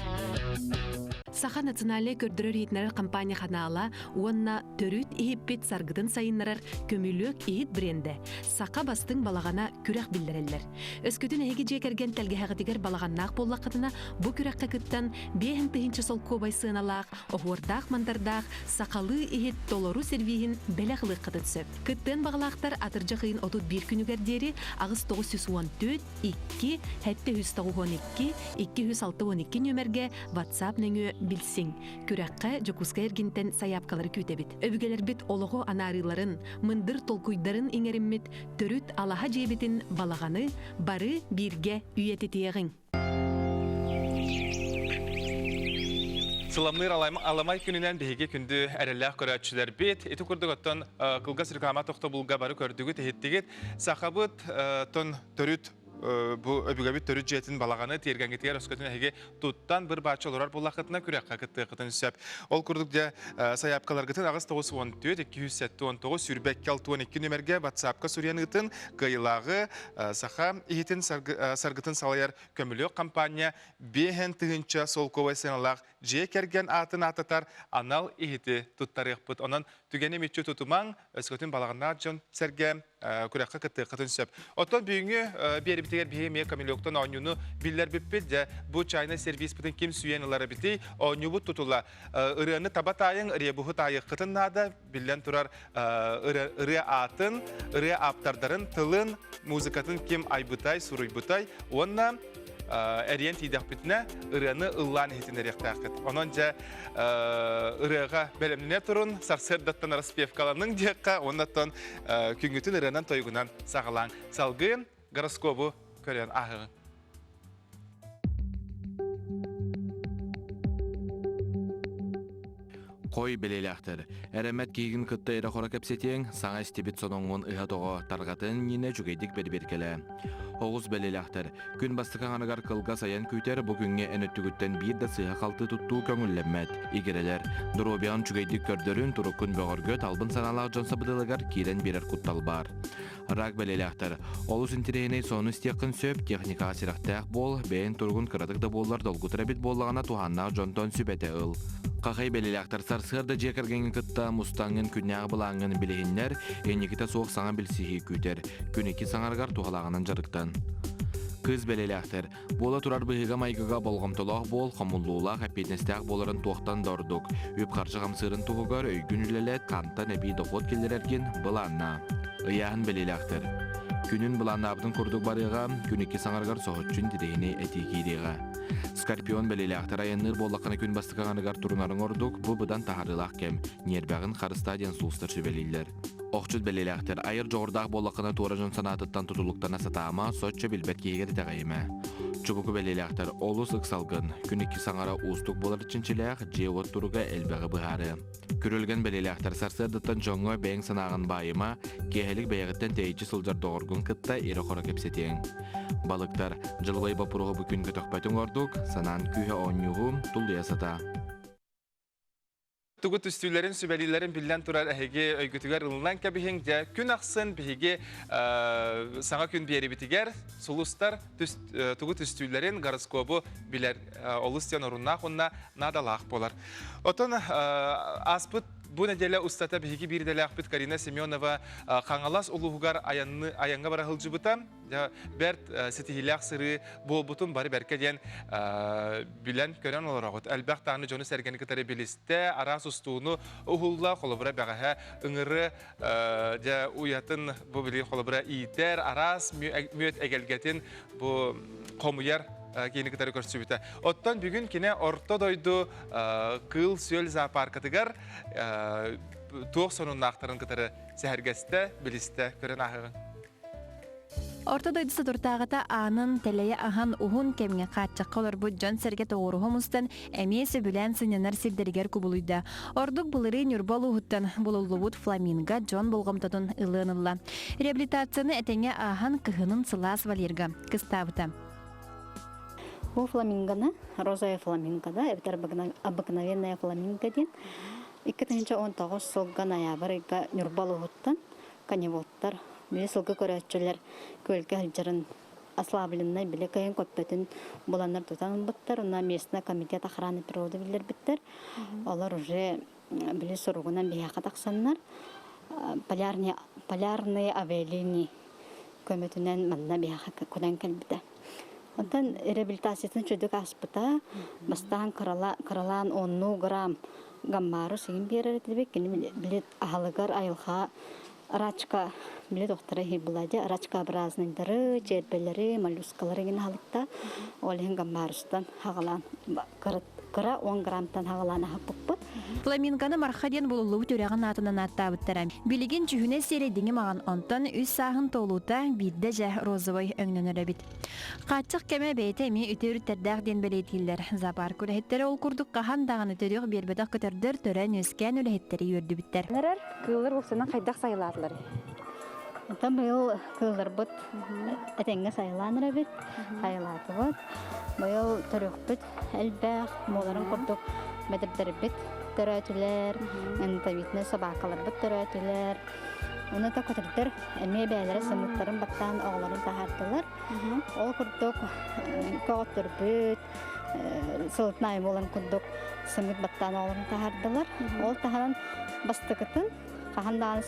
Саха национальнай көрдөрөр-иһитиннэрэр компания ханаала уонна төрүт иһиппит саргытын сайыннарар көмүлүөк иһит брендэ Саха бастыҥ балаҕана күрэх биллэрэллэр. Өскөтүн эһиги дьиэ кэргэн тэлгэһэҕитигэр балаҕаннаах буоллаххытына, бу күрэххэ кыттан 5000 солкуобай сыаналаах, оһуордаах-мандардаах сахалыы иһит толору сервиһин бэлэх ылыаххытын сөп. Кыттыан баҕалаахтар атырдьах ыйын 31 күнүгэр диэри 8914 2 792 262 нүөмэргэ WhatsApp нөҥүө билсиҥ. Күрэххэ Дьокуускай эргинтэн сайаапкалары күүтэбит. Өбүгэлэрбит олоҕу анаарыыларын, мындыр толкуйдарын иҥэриммит төрүт алаһа дьиэбитин балаҕаны бары бииргэ үйэтитиэҕиҥ. Сыламныыр аламай күнүнэн биһиги күндү эрэллээх көрөөччүлэрбит. Ити курдук оттон кылгас реклама тохтобулга бары көрдүгүт, иһиттигит. Сахабыт тон төрүт. бу өбүгэбит төрүт дьиэтин балаҕаны тиэргэҥҥитигэр өскөтүн эһиги туттан бір бааччы олорор буоллаххытына күрэххэ кыттыаххытын сөп. Ол курдук дьэ сайаапкаларгытын 894 279 22 62 нүмергэ WhatsApp-ка суруйан ыытын кыайыылааҕы саха иһитин саргытын салайар көмүлүөк компания 5000 солкуобай сыаналаах дьиэ кэргэн аатын ааттатар анал иһити туттарыахпыт. Онон түгэни мүччү тутумаҥ, өскөтүн балаҕаннаах дьон сэргэ күрэххэ кыттыаххытын сөп. Оттон бүгүҥҥү биэрибитигэр биһиги эмиэ Камелектон оонньууну биллэрбиппит. Дьэ, бу чайнай сервиспытын ким сүүйэн ылар эбитий? Оонньуубут тутула. Ырыаны таба таайыҥ, ребуһу таайыаххытын наада. Биллэн турар, ырыа аатын, ырыа ааптардарын тылын, музыкатын ким айбытай, суруйбутай уонна эриэн тиийдэхпитинэ ырыаны ыллаан иһитиннэриэхтээххит. Онон дьэ ырыаҕа бэлэмнэнэ турун, сарсыардаттан распевкаланыҥ диэххэ, уоннаттан күҥҥүтүн ырыанан тойугунан саҕалааҥ. Салгыы гороскобу көрөн ааһыҕыҥ. Хой бэлиэлээхтэр. Эрэммэт киһигин кытта эрэ-хоро кэпсэтиэҥ, саҥа истибит соноҥҥун ыһа-тоҕо тарҕатын иннинэ үчүгэйдик бэрбиэркэлээ. Оҕус бэлиэлээхтэр. Күн бастакы аҥарыгар кылгас айан күүтэр, бу күҥҥэ эн өттүгүттэн биир да сыыһа-халты туттуу көҥүллэммэт. Игирэлэр. Доруобуйаҕын үчүгэйдик көрдөрүн, туруккун бөҕөргөт, албын санаалаах дьон сабыдыалыгар киирэн биэрэр куттал баар. Рак бэлиэлээхтэр. Олус интэриэһинэй сонун истиэххин сөп, техникаҕа сирэхтээх буол, бэйэҥ туругун кыратык да буоллар долгутар эбит буоллаҕына туһааннаах дьонтон сүбэтэ ыл. Хахай бэлиэлээхтэр сарсыарда дьиэ кэргэҥҥин кытта мустаҥҥын күннээҕи былааҥҥын билиһиннэр, инникитэ суох саҥа билсиһии күүтэр. Күн икки саҥарыгар туһалааҕынан дьарыктан. Кыыс бэлиэлээхтэр. Буола турар быһыыга-майгыга болҕомтолоох буол, хомуллуулаах, эппиэтинэстээх буоларын туохтан да ордук. Үп-харчы хамсыырын туһугар өйгүн үлэлэт, хантан эбии дохуот киллэрэргин былааннаа. Ыйааһын бэлиэлээхтэр. Күнүн былааннаабытын курдук барыаҕа, күн икки саҥарыгар соһуччу интэриэһинэй этии киириэҕэ. Скорпион бэлиэлээхтэр айанныыр буоллаххына күн бастакы аҥарыгар турунарыҥ ордук, бу быдан таһаарыылаах кэм. Ньиэрбэҕин харыстаа диэн сулустар сүбэлииллэр. Охчут бэлиэлээхтэр айар дьоҕурдаах буоллаххына туора дьон санаатыттан тутулуктана сатаама, соччо билбэт киһигэр итэҕэйимэ. Чубуку бэлиэлээхтэр олус ыксалгын, күн икки саҥара уустук буолар чинчилээх, дьиэ-уот туруга элбэҕи быһаарыа. Күрүлгэн бэлиэлээхтэр сарсыардаттан дьоҥҥо бэйэҥ санааҕын баайыма, киэһэлик бэйэҕиттэн тэйиччи сылдьар доҕоргун кытта ирэ-хоро кэпсэтиэҥ. Балыктар, дьылыбай боппуруоһу бу күн көтөхпөтүҥ ордук, санаан күүһэ оонньууһу тулуйа сатаа. Тугу түстүүлэрин, сүбэлиилэрин биллэн турар эһиги өйгүтүгэр ылынан кэбиһиҥ. Дьэ, күн ахсын биһиги саҥа күн биэрибитигэр сулустар тугу түстүүлэрин, гороскобу билэр олус диэн оруннаах уонна наадалаах буолар. Отон ааспыт бу нэдиэлэ устата биһиги биир идэлээхпит Карина Семенова Хаҥалас улууһугар айаҥҥа бара сылдьыбыта. Бэрт ситиһиилээх сырыы буолбутун бары бэркэ диэн билэн көрөн олороҕут. Элбэх даҕаны дьону-сэргэни кытары билистэ, араас устууну уһулла, холобура бэҕэһээ ыҥыры дьэ уйатын бу били холобура иитэр, араас мүөт эгэлгэтин бу хомуйар киини кытары көрсүбүтэ. Оттон бүгүн кини Орто дойду кыыл-сүөл зоопаркатыгар туох сонуннаахтарын кытары сэһэргэстэ, билистэ, көрөн ааһыаҕыҥ. Орто дойду сотуртааҕыта аанын тэлэйэ аһан уһун кэмҥэ хааччахха олорбут дьон-сэргэ тоҕуоруһа мустан эмиэ сөбүлээн сынньанар сирдэригэр кубулуйда. Ордук былырыын Ньурба улууһуттан булуллубут фламинго дьон болҕомтотун ылыан ылла. Реабилитацияны этэҥҥэ ааһан кыһынын сылаас вольерга кыстаабыта. Бу фламингоны, розовая фламинго да, эбэтэр обыкновенная фламинго диэн 2019 сылга ноябрь ыйга Ньурба улууһуттан коневодтар, били сылгы көрөөччүлэр күөлгэ сылдьарын ослабленнай били кыайан көппөтүн буланнар тутан ылбыттар. Уна местный комитет охраны природы биллэрбиттэр. Олор уже били суругунан биһиэхэ тахсаннар полярные, полярные авиалинии көмөтүнэн манна биһиэхэ кутан кэлбитэ. Онтон реабилитациятын чөдүк ааспыта. Бастаан кыралаан оннуу грамм гаммары сыйын биэрэр этибит. Кини били аһылыгар айылҕа рачка били доктора хибулади рачкообразныйдары, чербэлэри, моллюскалары гин аһылыкта. Ол иһин гаммарыстан хагалаан кыра 10 граммтан хагалаан аһаппыппыт. Фламингоны Марха диэн булуллубут үрэҕин аатынан ааттаабыттара. Билигин дьүһүнэ сиэрэйдиҥи маҕан, онтон үс сааһын туолуута биирдэ дьэ розовай өҥнөнөр эбит. Хааччах кэмэ бэйэтэ эмиэ үтүө өрүттэрдээх диэн бэлиэтииллэр. Зоопарк үлэһиттэрэ ол курдук хаһан даҕаны төрүөх биэрбэтэх көтөрдөр төрөөн-үөскээн үлэһиттэри үөрдүбүттэр. Эрэр кыыллар уопсанан хайдах сайылаатылар? Оттон быйыл кыылларбыт этэҥҥэ сайылаан эрэбит, сайылаатыбыт. Быйыл төрүөхпүт элбэх, буоларын курдук мэдирдэрбит төрөөтүлэр, энтовитнай собакаларбыт төрөөтүлэр. Уну та көтөрдөр эмиэ бэйэлэрэ сымыттарын баттаан оҕолорун таһаардылар. Ол курдук көҕөттөрбүт, сылытнаайы буолан курдук сымыт баттаан оҕолорун таһаардылар. Ол таһынан бастакытын хаһан даҕаны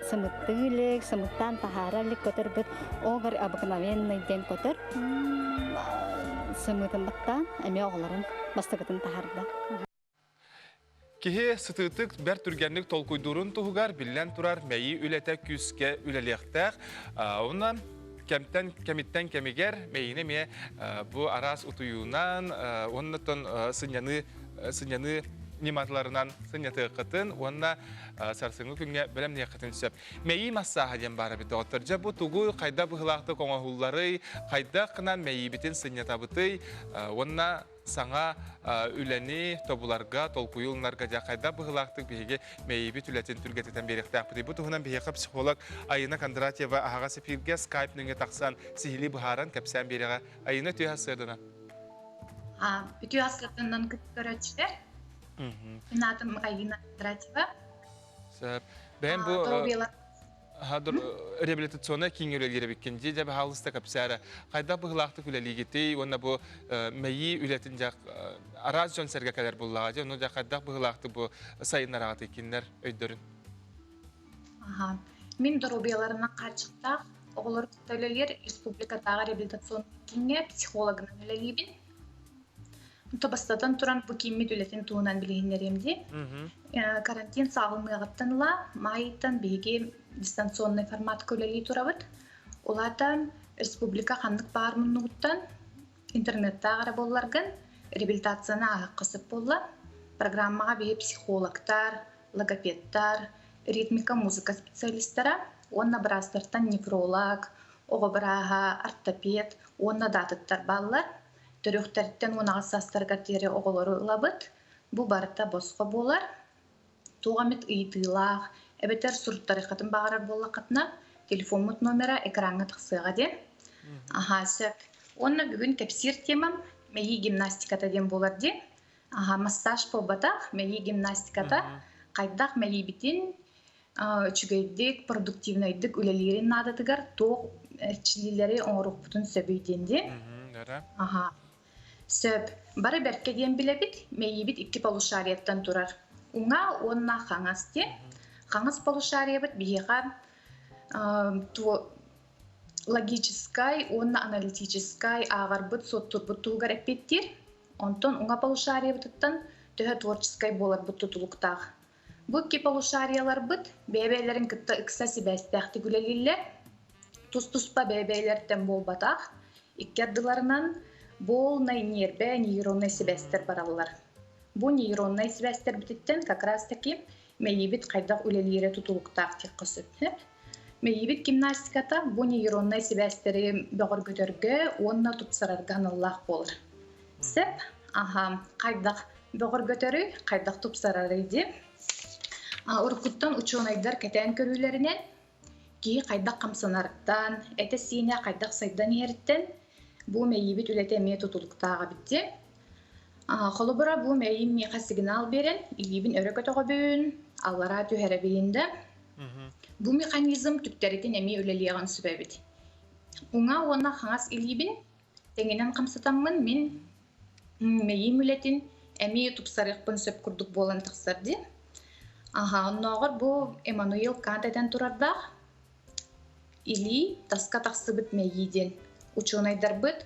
сымыттыы илик, сымыттаан таһаара илик көтөрбүт огар обыкновенный диэн көтөр сымыытын баттаан эмиэ оҕолорун бастакытын таһаарда. Киһи сытыытык бэрт түргэнник толкуйдуурун туһугар биллэн турар мэйии үлэтэ күүскэ үлэлиэхтээх. Онон кэмтэн кэмиттэн кэмигэр мэйиини эмиэ бу араас утуйуунан уонна сынньаныы сынньаныы ньымаларынан сынньатыаххытын уонна сарсыҥҥы күҥҥэ бэлэмниэххитин сөп. Мэйии массааһа диэн баар эбит доҕоттор. Дьэ бу тугу хайдах быһыылаахтык оҥоһулларый, хайдах гынан мэйиибитин сынньатабытый уонна саҥа үлэни тобуларга, толкуйу ылынарга дьэ хайдах быһыылаахтык биһиги мэйиибит үлэтин түргэтитэн биэриэхтээхпитий. Бу туһунан биһиэхэ психолог Айына Кондратьева аһаҕас эфиргэ скайп нөҥүө тахсан сиһилии быһааран кэпсээн биэриэҕэ. Айына үтүө сарсыарданан. Үтүө сарсыарданан көрөөччүлэр. Мин аатым Айына Кондратьева. Сөп. Бэйэм бу реабилитационнай кииҥҥэ үлэлиир эбиккин дии дьэ баһаалыста кэпсээрэ хайдах быһыылаахтык үлэлиигитий уонна бу мэйии үлэтин дьэ араас дьон сэргэ кэлэр буллаҕа дьэ ону дьэ хайдах быһыылаахтык бу сайыннараҕытый кинилэр өйдөрүн Аха. Мин доруобуйаларынан хааччахтаах оҕолору кытта үлэлиир республикатааҕы реабилитационнай кииҥҥэ психологынан үлэлиибин. Онто бастатан туран бу кииммит үлэтин туһунан билиһиннэриэм дии. Карантин саҕаланыаҕыттан ыла маайыттан биһиги дистанционнай форматка үлэлии турабыт. Ол аата республика ханнык баар муннугуттан интернеттаах эрэ буолларгын реабилитацияны ааһыахха сөп буолла. Программаҕа биһи психологтар, логопедтар, ритмика, музыка специалистара уонна быраастартан нефролог, оҕо бырааһа, ортопед уонна да атыттар бааллар. Төрүөхтэриттэн 18 саастарыгар диэри оҕолору ылабыт. Бу барыта босхо буолар. Туох эмит ыйытыылаах эбэтэр суруттарыаххытын баҕарар буоллаххытына, телефоммут номера экраҥҥа тахсыаҕа диэн. Аһаа, сөп. Уонна бүгүн кэпсиир темам мэйии гимнастиката диэн буолар дии. Аһаа, массаж буолбатах, мэйии гимнастиката хайдах мэйиибитин үчүгэйдик, продуктивнайдык үлэлиирин наадатыгар туох эрчиллиилэри оҥоруохпутун сөбүй диэн дии. Аха. Сөп. Бары бэркэ диэн билэбит, мэйиибит икки полушарияттан турар. Уҥа уонна хаҥас диэн. Хаҥас полушариябыт биһиэхэ логическай уонна аналитическай ааҕарбыт, суоттурбут туһугар эппиэттиир. Онтон уҥа полушариябытыттан төһө творческай буоларбыт тутулуктаах. Бу икки полушарияларбыт бэйэ-бэйэлэрин кытта ыкса сибээстээхтик үлэлииллэр. Тус-туспа бэйэ-бэйэлэриттэн буолбатах, икки ардыларынан полнай ньиэрбэ нейроннай сибээстэр бараллар. Бу нейроннай сибээстэрбититтэн как раз таки мэйиибит хайдах үлэлиирэ тутулуктаах диэххэ сөп. Мэйиибит гимнастиката бу нейроннай сибээстэри бөҕөргөтөргө уонна тупсарарга аналлаах буолар. Сөп. Аха, хайдах бөҕөргөтөрүй, хайдах тупсарарый дии. Уруккуттан учуонайдар кэтээн көрүүлэринэн киһи хайдах хамсанарыттан, этэ-сиинэ хайдах сайдан иһэриттэн бу мэйиибит үлэтэ эмиэ тутулуктаах эбит дии. Холобура, бу мэйиим миэхэ сигнал биэрэн, илиибин өрө көтөҕөбүн, аллараа түһэрэбин да. Бу механизм түктэритин эмиэ үлэлиэҕин сөп эбит. Уҥа уонна хаҥас илиибин Тэҥинэн хамсатаммын мин мэйиим үлэтин эмиэ тупсарыахпын сөп курдук буолан тахсар дии. Аһа, оннооҕор бу Эммануил Кант этэн турардаах илии таска тахсыбыт мэйии диэн учуонайдарбыт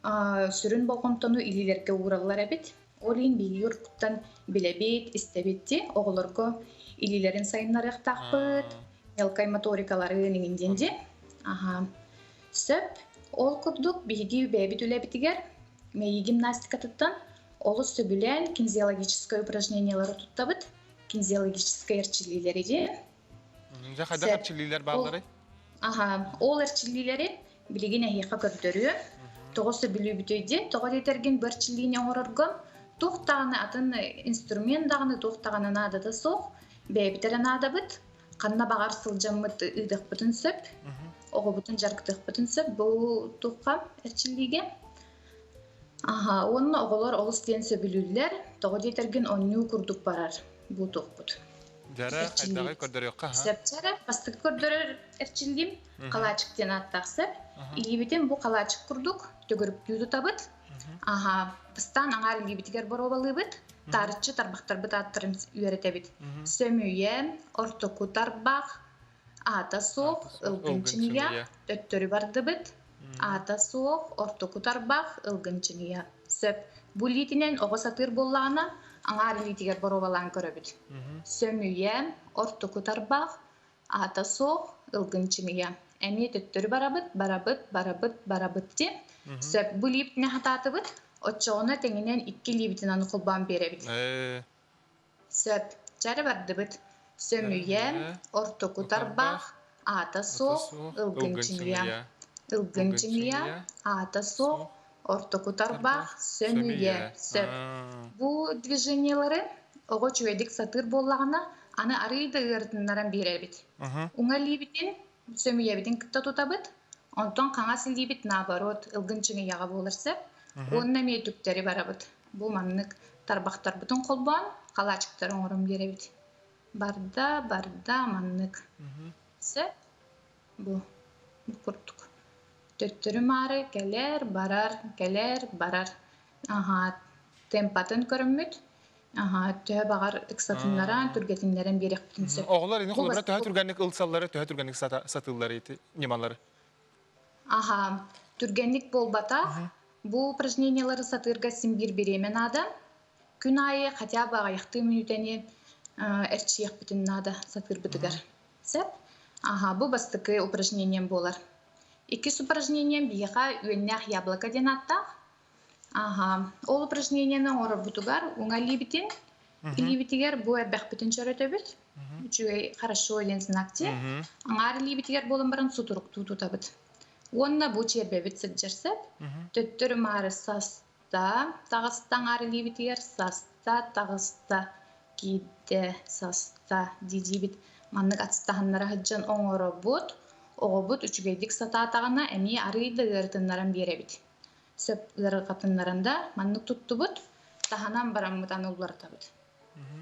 сүрүн болҕомтону илиилэргэ уураллар эбит. Ол иһин биһиги уруккуттан билэбит, истэбит дии. Оҕолорго илиилэрин сайыннарыахтаахпыт, мелкай моторикаларын иҥин диэн дии. Аһа. Сөп. Ол курдук биһиги бэйэбит үлэбитигэр мэйии гимнастикатыттан олус сөбүлээн кинезиологическай упражнениялары туттабыт. Кинезиологическай эрчиллиилэри диэн. Дьэ, хайдах эрчиллиилэр баалларый? Аха, ол эрчиллиилэри билигин эһиэхэ көрдөрүөм. Тоҕо сөбүлүүбүтүй диэн, тоҕо диэтэргин бу эрчиллиини оҥорорго туох даҕаны атын инструмент даҕаны туох даҕаны наадата суох, бэйэбит эрэ наадабыт. Ханна баҕар сылдьаммыт ыытыахпытын сөп, оҕобутун дьарыктыахпытын сөп бу туохха эрчиллиигэ. Аха, уонна оҕолор олус диэн сөбүлүүллэр, тоҕо диэтэргин оонньуу курдук барар бу туохпут. Дьара хайдаҕы көрдөрүөххэ ха? Сөп чара бастакы көрдөрөр эрчиллиим халаачык диэн ааттаах сөп. Илиибитин бу халаачык курдук төгүрүктүү тутабыт. Аха, бастаан аҥаар илиибитигэр боруобалыыбыт. Таарыччы тарбахтарбыт ааттарын үөрэтэбит. Сөмүйэ, ортоку тарбах, аата суох, ылгын чыҥыйа, төттөрү бардыбыт. Аата суох, ортоку тарбах, ылгын чыҥыйа. Сөп. Бу илиитинэн оҕо сатыыр буоллаҕына, аҥаар илиитигэр боруобалаан көрөбүт. Сөмүйэ, ортоку тарбах, аата суох, ылгын чыҥыйа. Эмиэ төттөрү барабыт, барабыт, барабыт, барабыт диэн. Сөп. Бу илиибитинэн хатаатыбыт, оччоҕуна тэҥинэн икки илиибитинэн холбоон биэрэбит. Сөп. Чары бардыбыт. Сөмүйэ, ортоку тарбах, аата суох, ылгын чыҥыйа. Ылгын чыҥыйа, аата суох, ортоку тарбах, сөмүйэ. Сөп. Бу движениелары оҕо үчүгэйдик сатыыр буоллаҕына, аны арыый да ыарытыннаран биэрэбит. Уҥа илиибитин сөмүйэбитин кытта тутабыт, онтон хаҥас илиибит наоборот ылгын чыҥыйаҕа буолар сөп. Уонна эмиэ түктэри барабыт. Бу маннык тарбахтарбытын холбоон халаачыктары оҥорон биэрэбит. Барда, барда маннык. Сөп. Бу, бу курдук. Төттөрү маары кэлэр, барар, кэлэр, барар. Аһаа, темпатын көрөммүт. Аһаа, төһө баҕар ыксатыннаран, түргэтиннэрэн биэриэхпитин сөп. Оҕолор ини холобура төһө түргэнник ылсаллары, төһө түргэнник сатыыллары ити ньымалары? Аһаа, түргэнник буолбатах. Бу упражнениелары сатыырга син биир бириэмэ наада. Күн аайы хотя бы аҕыйахтыы мүнүүтэни эрчийиэхпитин наада сатыырбытыгар. Сөп? Аха, бу бастакы упражнением буолар. Иккис упражнением биһиэхэ үөннээх яблоко диэн ааттаах. Аха, ол упражнениены оҥорорбутугар уҥа илиибитин, илиибитигэр бу эрбэхпитин чөрөтөбүт. Үчүгэй хорошо диэн знак дии. Аҥаар илиибитигэр буолан баран сутуруктуу тутабыт. Уонна бу чиэрбэбит сылдьар сөп. Төттөрү маары саста, таҕыста аҥаар илиибитигэр саста, таҕыста, киирдэ, саста дии-диибит. Маннык ацтаһыннара сылдьан оҥоробут. Оҕобут үчүгэйдик сатаатаҕына эмиэ арыый да ыарытыннаран биэрэбит. Сөп ыарырҕатыннаран да маннык туттубут, таһынан бараммыт аны уларытабыт.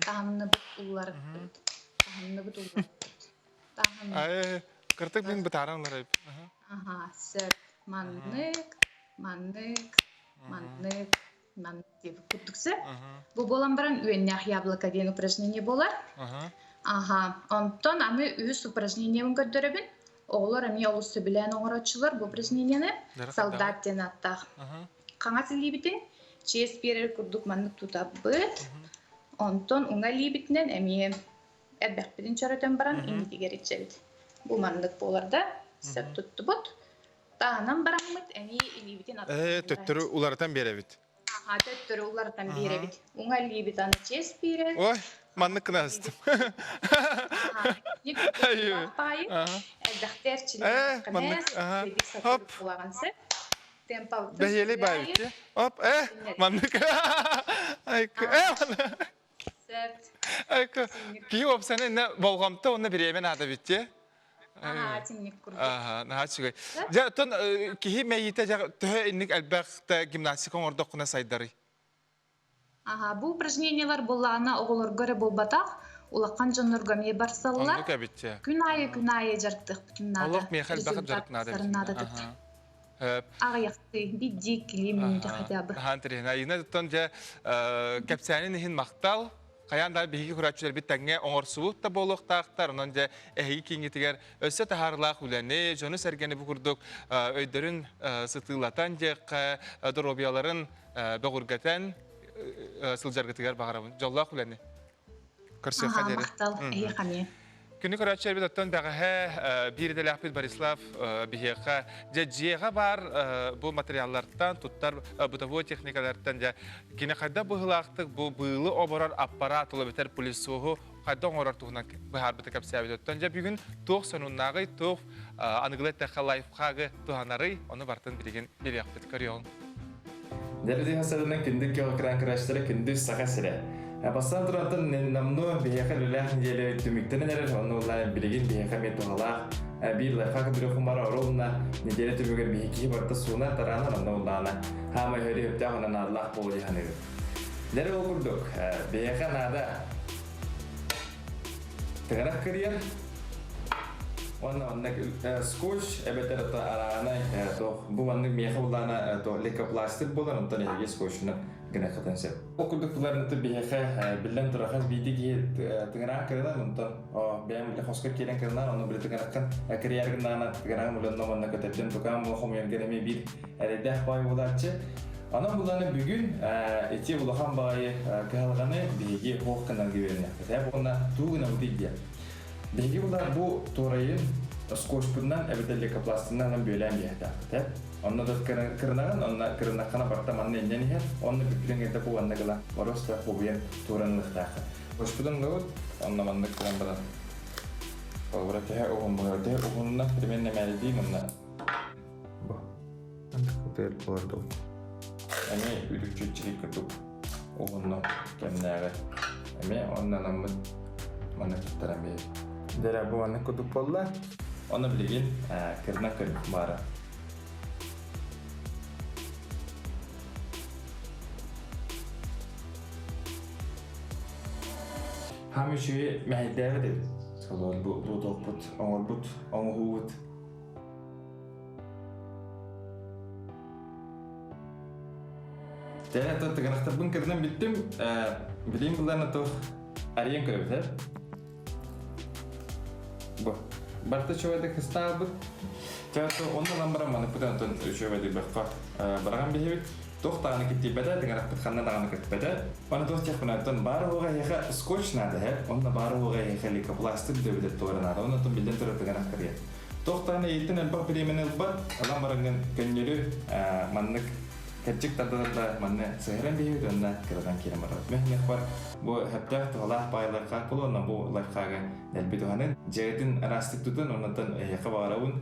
Таһынныбыт уларыттыбыт. Таһынныбыт уларыттыбыт. Кыртык мин бытааран ылар Аха, сөп. Маннык, маннык, маннык, маннык диэбит курдук сөп. Бу буолан баран үөннээх яблоко диэн упражнение буолар. Аха, онтон аны үһүс упражнениебын көрдөрөбүн. Оҕолор эмиэ олус сөбүлээн оҥорооччулар бу упражнениены. Солдат диэн ааттаах. Хаҥас илиибитин чиэс биэрэр курдук маннык тутабыт. Онтон уҥа илиибитинэн эмиэ Эрбэхпитин чөрөтөн баран иннитигэр иччэбит. Бу маннык буолар да, сөп туттубут. Таһынан бараммыт эмиэ илиибитин Э, төттөрү уларытан биэрэбит. Аха, төттөрү уларытан биэрэбит. Уҥа илиибит аны чиэс биэрэр. Ой, маннык гына астым. Паайы, элбэхтэ эрчиллэн маннык, хоп. Бэһиэлэй баайбыт. Оп, э, маннык. Айка, э, маннык. Киһи уопсайынан иннэ болҕомто уонна бириэмэ наада эбит дии. Аһаа, итинник курдук. Аһаа, наһаа үчүгэй. Дьэ, оттон киһи мэйиитэ дьэ төһө инник элбэх да гимнастика оҥордоххуна сайдарый? Аһаа, бу упражнениелар буоллаҕына оҕолорго эрэ буолбатах, улахан дьоннорго эмиэ барсаллар. Оннук эбит дьэ. Күн аайы күн аайы дьарыктыахпытын наада. Олох миэхэ элбэх дьарык наада эбит. Наада Аҕыйахтыы, биирдии килии мүнүүтэ хотя бы. Аһаан тириһин. Айына оттон дьэ кэпсээнин иһин махтал. Хайаан да биһиги көрөөччүлэрбит тэҥҥэ оҥорсубут да буолуохтаахтар. Онон дьэ эһиги кииҥҥитигэр өссө таһаарыылаах үлэни, дьону-сэргэни бу курдук өйдөрүн сытыылатан диэххэ, доруобуйаларын бөҕүргэтэн сылдьаргытыгар баҕарабын. Дьоллоох үлэни. Көрсүөххэ диэри. Махтал, эһиэхэ эмиэ. Күнү көрөөччүлэрбит оттон бэҕэһээ биир идэлээхпит Борислав биһиэхэ дьэ дьиэҕэ баар бу материаллартан туттар бытовой техникалартан дьэ кини хайдах быһыылаахтык бу быылы оборор аппарат ол эбэтэр пылесоһу хайдах оҥорор туһунан быһаарбыта кэпсээбит. Оттон дьэ бүгүн туох сонуннааҕый, туох аныгылыы эттэххэ лайфхагы туһанарый, ону барытын билигин билиэхпит. Көрүөҕүҥ. Дьэ, хасарынан күндү экран көрөөччүлэрэ, күндү Саха сирэ. Бастаан турантан намну биһиэхэ үлэлээх нэдиэлэ түмүктэнэн эрэр, онно улаан билигин биһиэхэ эмиэ туһалаах биир лайфхак бирэ хумара оруолуна неделя түмүгэр биһи киһи барыта сууна тараанар онно улаана хаама өһөрү өптөөх онон наадалаах буолуо дии саныыбын. Дьэ ол курдук биһиэхэ наада тыҥырах кырыйар уонна онно скотч эбэтэр ото араанай туох бу маннык миэхэ улаана лейкопластырь буолар онтон эһиги скотчунан гыныаххытын сөп. Ол курдук тылларынты биһиэхэ биллэн турар хас биирдии киһи тыҥыраах кырынан онтон бэйэм биле хоско киирэн кырынан ону биле тыҥыраххын кырыйар гынаана тыҥыраҕын уланна манна көтөрдөн тукаан була хомуйаргар эмиэ биир эрэйдээх баай буолааччы. Онон буланы бүгүн ити улахан баҕайы кыһалҕаны биһиги хуох гынарга үөрэниэхпит. Ээ уонна туу гынабыт диye. Биһиги булар бу туорайын скотчпутунан эбэтэр лейкопластынан бүөлээн биэхтээхпит. Онно да кырынаҕын, онно кырынаххына барта манна инньэн иһэр, онно бүппүтүн кэннэ бу манна гына просто хобуйан тууран ылыахтааххын. Скотчпутун ылабыт, онно маннык гынан баран холобура төһө уһун буолар, төһө уһунна примерно мээлдии манна бу маннык болордубут. Эмиэ үтүкчүччү курдук уһунну кэмнээҕи эмиэ оннанаммыт маннык туттаран биһи. Дэрэ бу маннык курдук буолла. Онно билигин кырна кыр баара. Хам үчүгэй мэһэйдээбит эбит. Солуон бу бу туохпут оҥорбут оҥоһуубут. Дьэ, тыгынахтарбын кырынан бүттүм. Билиим булларына туох арыйан көрөбүт, э? Бу. Барыта үчүгэйдик кыстаабыт. Чэ, онно ылан баран маныкпыт онтон үчүгэйдик бөххө бараҕан биһибит. Туох даҕаны киттийбэтэ, тыҥырахпыт ханна даҕаны көппөтө. Аны туох диэхпин онтон баар уоҕа эһиэхэ скотч наада, э? Онно баар уоҕа эһиэхэ лейкопластырь дөбүтэр туора наада. Онон биллэн турар тыҥырах кырыйар. Туох даҕаны эйиттэн элбэх бириэмэни ылбат, ылан бараҥҥын көннөрү маннык кэрчик тардар да манна сыһыран биһибит уонна кыратан киирэн барабыт. Мөһүнэх бар бу сөптөөх туһалаах баай лайфхак буолуо, онно бу лайфхагы дэлби туһанын, дьиэтин араастык тутун, оннуттан эһиэхэ баҕарабын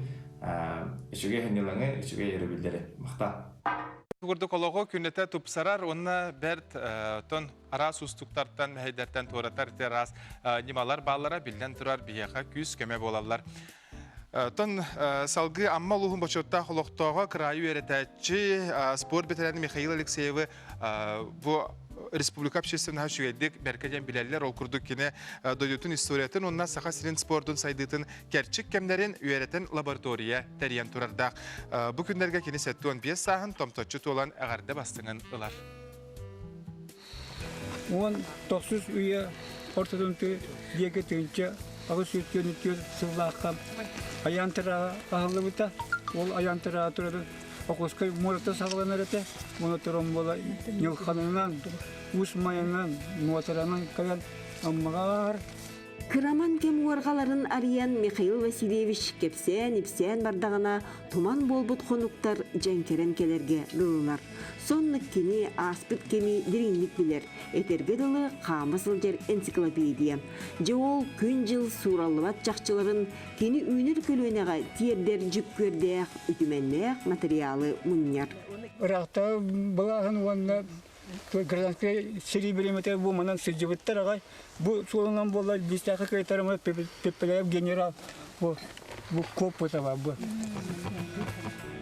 үчүгэй сынньалаҥы, үчүгэй өрөбүллэри. Махтал. Курдук олоҕу күннэтэ тупсарар уонна бэрт тон араас уустуктартан, мэһэйдэртэн туоратар ити араас ньымалар бааллара биллэн турар биһиэхэ күүс-көмө буолаллар. Тон салгыы Амма улууһун бочуоттаах олохтооҕо кыраайы үөрэтээччи, спорт бэтэрээнэ Михаил Алексеевы бу республика общественноһа үчүгэйдик бэркэ диэн билэллэр. Ол курдук кини дойдутун историятын уонна Саха сирин спордун сайдыытын кэрчик кэмнэрин үөрэтэн лаборатория тэрийэн турардаах. Бу күннэргэ кини 75 сааһын томточчу туолан эҕэрдэ бастыҥын ылар. Уон тохсус үйэ ортотун диэки тыһыынча 844 сыллаахха айаан тырааҕа аһыллыбыта. Ол айаан тырааҕа турарын Окуоскай муората саҕаланар этэ. Уонна туран буола Ньылханынан, Уус Майанан, Нуотаранан кэлэн Аммаҕа ааһар. Кыраман кэм уорҕаларын арыйан Михаил Васильевич кэпсээн-ипсээн бардаҕына, туман буолбут хонуктар дьэҥкэрэн кэлэргэ дылылар. Соннук кини ааспыт кэми дириҥник билэр, этэргэ дылы хаама сылдьар энциклопедия. Дьэ ол күн-дьыл суураллыбат чахчыларын кини үүнэр көлүөнэҕэ тиэрдэр дьүккүөрдээх, үтүмэннээх материалы мунньар. Ыраахтааҕы былааһын уонна гражданскай сэрии бириэмэтэ бу манан сылдьыбыттар аҕай. Бу суолунан буоллар биистээхи кыайтарымы Пепеляев генерал бу бу куоппута бар бу.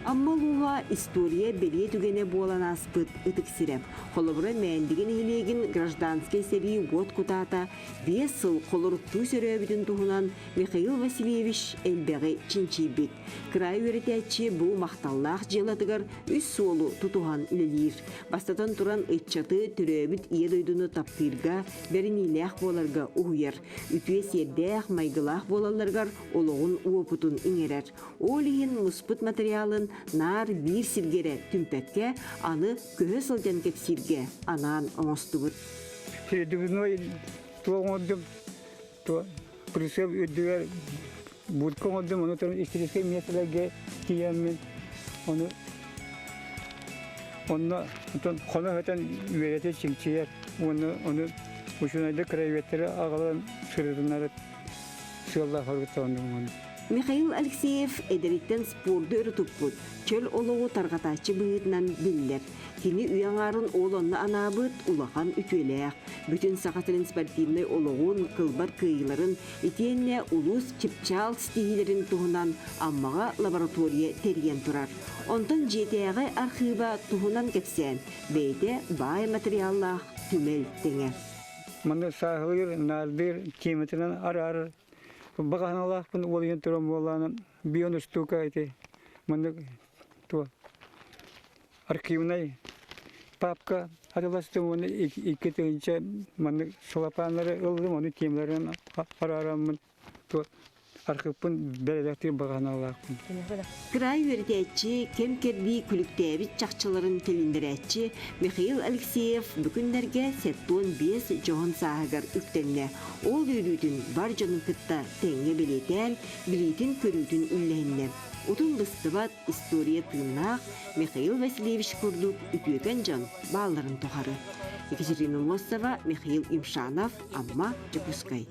Амма улууһа история бэлиэ түгэнэ буолан ааспыт ытык сирэ. Холобура, Мээндиги нэһилиэгин гражданскай сэрии уот кутаата 5 сыл холоруктуу сөрөөбүтүн туһунан Михаил Васильевич элбэҕи чинчийбит. Кыраайы үөрэтээччи бу махталлаах дьыалатыгар үс суолу тутуһан үлэлиир. Бастатан туран, ыччаты төрөөбүт ийэ дойдуну таптыырга, бэриниилээх буоларга уһуйар. Үтүө сиэрдээх, майгылаах буолалларыгар олоҕун уопутун иҥэрэр. Ол иһин муспут материалын наар биир сиргэ эрэ түмпэккэ, аны көһө сылдьан кэпсииргэ анаан оҥостубут. Передвижной туох оҥордум, прицеп үрдүгэр будка оҥордум, ону туран историческай миэстэлэргэ тиийэммин, ону онно онтон хоно сытан үөрэтэр, чинчийэр уонна ону учуонайдар краеведтары аҕалан сырытыннары сыаллаах оруттаҕын Михаил Алексеев эдэриттэн спорду өрө туппут, чөл олоҕу тарҕатааччы быһыытынан биллэр. Кини үйэ аҥаарын ол онно анаабыт улахан үтүөлээх. Бүтүн Саха сирин спортивнай олоҕун, кылбар кыайыыларын, итиэннэ улуус чыпчаал ситиһиилэрин туһунан Аммаҕа лаборатория тэрийэн турар. Онтон дьиэтээҕи архыыба туһунан кэпсээн, бэйэтэ баай материаллаах түмэл тэҥэ. Манна сааһылыыр, наардыыр, тематынан араарар баҕаһыналаахпын уолуйан туран буоллаана бион устуука ити маннык туо архивнай папка атыластым уонна 2000 маннык салапааннары ыллым ону темаларын араараммын архыыппын бэрээдэктиир баҕаналаахпын. Кыраай үөрэтээччи, кэм-кэрдии күлүктээбит чахчыларын тилиннэрээччи Михаил Алексеев бу күннэргэ 75 дьоһун сааһыгар үктэннэ. Ол үөрүүтүн бар дьонун кытта тэҥҥэ бэлиэтээн, билиитин-көрүүтүн үллэһиннэ. Утум быстыбат, история тыыннаах Михаил Васильевич курдук үтүөкэн дьон баалларын тухары. Екатерина Лосова, Михаил Имшанов, Амма, Дьокуускай.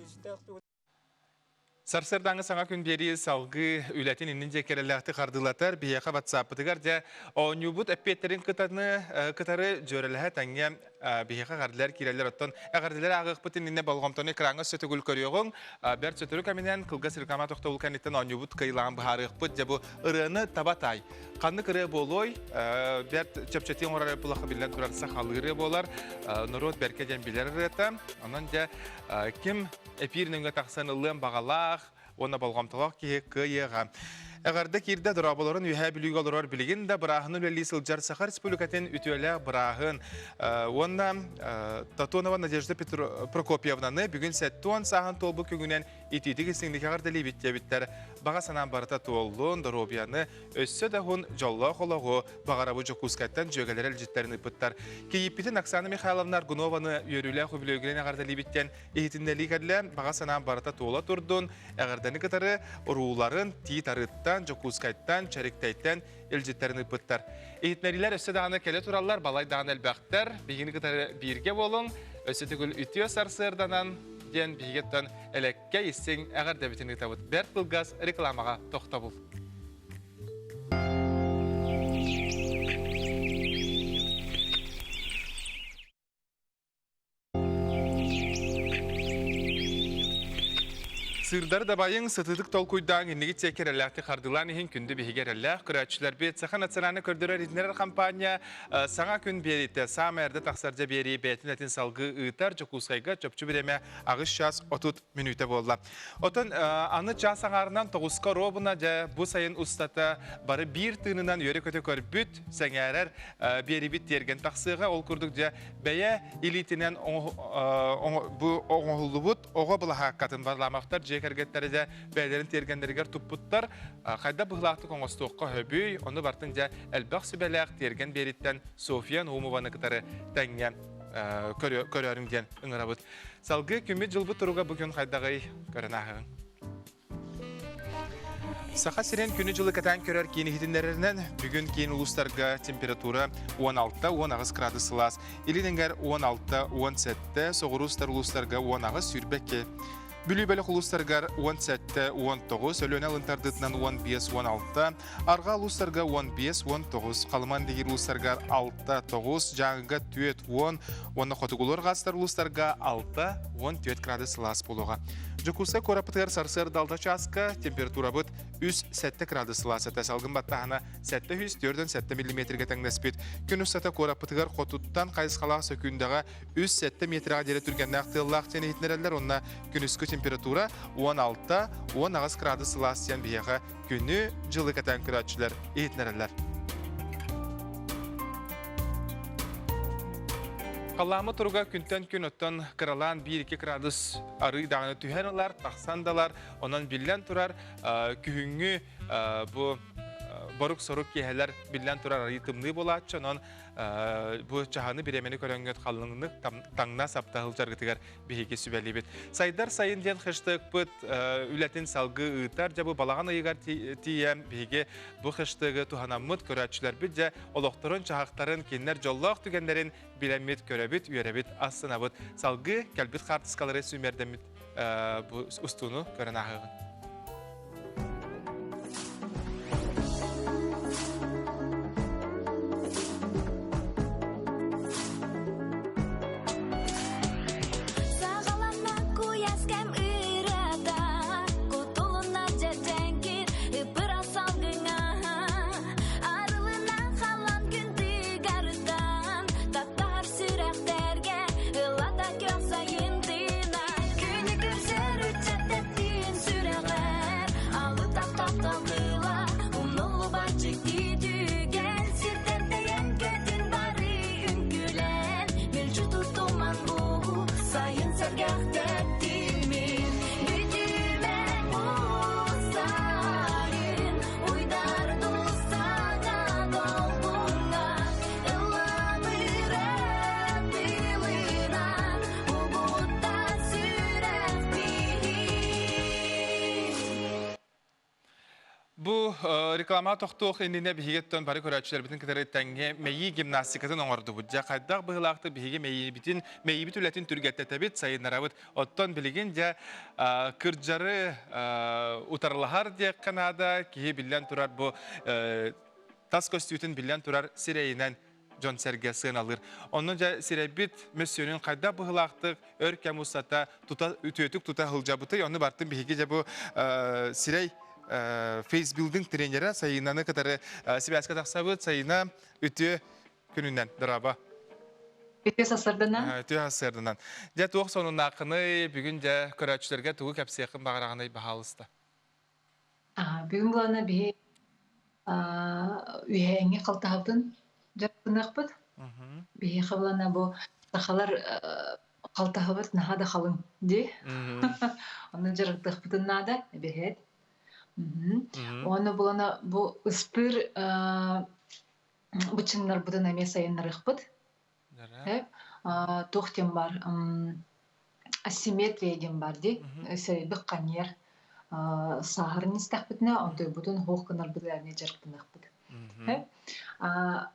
Сарсыардааҥы саҥа күн биэрии салгыы үлэтин иннин диэки эрэллээхтик хардыылатар. Биһиэхэ WhatsApp-пытыгар дьэ оонньуубут эппиэттэрин кытаны кытары дьүөрэлэһэ тэҥҥэ биһиэхэ эҕэрдэлэр киирэллэр. Оттон эҕэрдэлэр ааҕыахпыт иннинэ болҕомтону экраҥҥа өссө төгүл көрүөҕүҥ. Бэрт сөтөрү кэминэн кылгас реклама тохтобул кэнниттэн оонньуубут кыайыылааҕын быһаарыахпыт. Дьэ бу ырыаны таба таай. Ханнык ырыа буолуой? Бэрт чэпчэтии оҥорор булахха биллэн турар сахалыы ырыа буолар. Норуот бэркэ диэн билэр ырыата. Онон дьэ ким эпиир нөҥүө тахсан ыллыан баҕалаах уонна болҕомтолоох киһи кыайыаҕа. Эҕэрдэ киирдэ дорооболорун Үөһээ Бүлүүгэ олорор билигин да бырааһын үлэлии сылдьар Саха Республикатын үтүөлээх бырааһын уонна Татонова Надежда Прокопьевнаны бүгүн 70 сааһын туолбут күҥүнэн итиитик истиҥник эҕэрдэлиибит диэбиттэр. Баҕа санаам барыта туоллун, доруобуйаны, өссө да уһун дьоллоох олоҕу баҕарабы Дьокуускайтан дьүөгэлэр илдьиттэрин ыыппыттар. Кийииппитин Оксана Михайловна Аргунованы үөрүүлээх үбүлүөйгүнэн эҕэрдэлиибит диэн Иһитиннэрии кэллэ, баҕа санаам барыта туола турдун, эҕэрдэни кытары урууларын Тиит Арыттан, Дьокуускайтан, Чэриктэйтэн илдьиттэрин ыыппыттар. Иһитиннэриилэр өссө даҕаны кэлэ тураллар, балай даҕаны элбэхтэр. Биһигини кытары бииргэ буолуҥ, өссө төгүл үтүө сарсыарданан диэн биһигиттэн элэккэ истиҥ эҕэрдэбитин ыытабыт. Бэрт кылгас рекламаҕа тохтобул. Сыырдары дабайыҥ, сытыытык толкуйдааҥ, иннигит сиэкки эрэллээхтик хардыылаан иһин күндү биһиги эрэллээх көрөөччүлэрбит Саха национальнай көрдөрөр иһитиннэрэр хампаанньа саҥа күн биэриитэ саамай эрдэ тахсар дьэ биэрии бэйэтин этин салгыы ыытар Дьокуускайга чопчу бириэмэ 8 час 30 мүнүүтэ буолла. Отон аны час аҥаарынан тоҕуска оруобуна дьэ бу сайын устата бары биир тыынынан үөрэ-көтө көрбүт, сэҥээрэр биэрибит тиэргэн тахсыаҕа. Ол курдук дьэ бэйэ илиитинэн бу оҥоһуллубут оҕо былаһааккатын Варламовтар дьиэ кэргэттэрэ дьэ бэйэлэрин тиэргэннэригэр туппуттар. Хайдах быһыылаахтык оҥостуохха сөбүй? Ону бартын дьэ элбэх сүбэлээх тиэргэн биэриттэн Софья Наумованы кытары тэҥҥэ көрөөрүҥ диэн ыҥырабыт. Салгыы күммүт-дьылбыт туруга бу күн хайдаҕый? Көрөн ааһыҥ. Саха сирин күнү-дьылы кэтээн көрөр киин иһитиннэрэринэн, бүгүн киин улуустарга температура 16-18 градус сылаас, илин эҥэр 16-17, соҕуруу сытар улуустарга 18-22. Бүлүү бөлөх улуустарыгар 17-19, Өлүөнэ алын тардыытынан 15-16, Арҕаа улуустарга 15-19, Халыман дигир улуустарыгар 6-9, Дьааҥыга 4-10 уонна хотугулар гаастар улуустарга 6-14 градус сылаас буолуоҕа. Дьокуускай куораппытыгар сарсыарда 6 чааска температурабыт 3-7 градус сылаас этэ. Салгын баттааһына 747 миллиметргэ тэҥнэспит. Күн устата куораппытыгар хотуттан хайысхалаах сөкүүндэҕэ 3-7 метрға диэри түргэннээх тыаллаах диэн иһитиннэрэллэр. Онно күнүскү температура 16-18 градус сылаас диэн биһиэхэ күнү, дьылы кэтээн көрөөччүлэр иһитиннэрэллэр. Халлааммыт туруга күнтэн күн оттон кыралаан 1-2 градус арыы даҕаны түһэн ылар, тахсан да ылар. Онон биллэн турар, күһүҥҥү бу борук-сорук киэһэлэр биллэн турар арыы тымныы буолааччы. Онон бу чаһаны бириэмэни көрөҥҥүт халыҥнык таҥна сапта сылдьаргытыгар биһиги сүбэлиибит. Сайдар сайын диэн хэштегпыт үлэтин салгыы ыытар. Дьэ бу балаҕан ыйыгар тиийэн биһиги бу хэштегы туһанаммыт көрөөччүлэрбит дьэ олохторун, чаһахтарын, кинилэр дьоллоох түгэннэрин билэммит, көрөбүт, үөрэбит, астынабыт. Салгыы кэлбит хаартыскалары сүүмэрдэммит бу устууну көрөн ааһыаҕын. реклама тохтуох иннинэ биһиги бары көрөөччүлэрбитин кытары тэҥҥэ мэйии гимнастикатын оҥордубут. Дьэ, хайдах быһыылаахтык биһиги мэйиибитин, мэйиибит үлэтин түргэттэтэбит, сайыннарабыт. Оттон билигин дьэ кырдьары утарылаһар диэххэ наада, киһи биллэн турар бу тас көстүүтүн биллэн турар сирэйинэн дьон-сэргэ сыаналыыр. Онно дьэ сирэйбит мөссүөнүн хайдах быһыылаахтык өр кэм устата тута үтүөтүк тута сылдьабытый, ону бартын биһиги дьэ бу сирэй фейсбилдинг тренерэ Сайынаны кытары сибээскэ тахсабыт. Сайына үтүө күнүнэн, дорообо. Үтүө сарсыарданан. Үтүө сарсыарданан. Дьэ туох сонуннааххыный, бүгүн дьэ көрөөччүлэргэ тугу кэпсиэххин баҕараҕыный баһаалыста. Бүгүн булана биһи үһээҥҥи халтаһабытын дьарыктаныахпыт. Биһиэхэ булана бу сахалар халтаһабыт наһаа да халыҥ дии. Онно дьарыктыахпытын наада эбэһээт. Уонна булана бу ыстыыр быччыҥнарбытын эмиэ сайыннарыахпыт. Туох диэн баар асимметрия диэн баар дии. Сэрэйбит ханьыар сааһырын истэхпитинэ, онтуйбутун суох гынарбытыгар эмиэ дьарыктаныахпыт.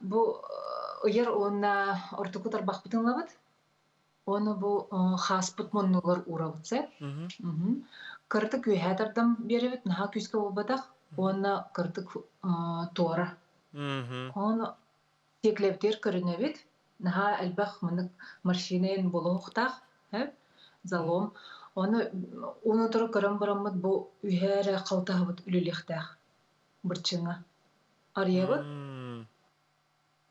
Бу ыйар уонна ортоку тарбахпытын ылабыт. Уонна бу хааспыт муннугар уурабыт сэ. Кыратык үөһээ тардан биэрэбит, наһаа күүскэ буолбатах. Уонна кыратык туора. Оны Сиэклэбитигэр көрүнэбит, наһаа элбэх маннык морщинайын буолуохтаах, залом. Ону уун утары көрөн бараммыт бу үһээ эрэ халтаһабыт үлэлиэхтээх бырчыҥа. Арыйабыт.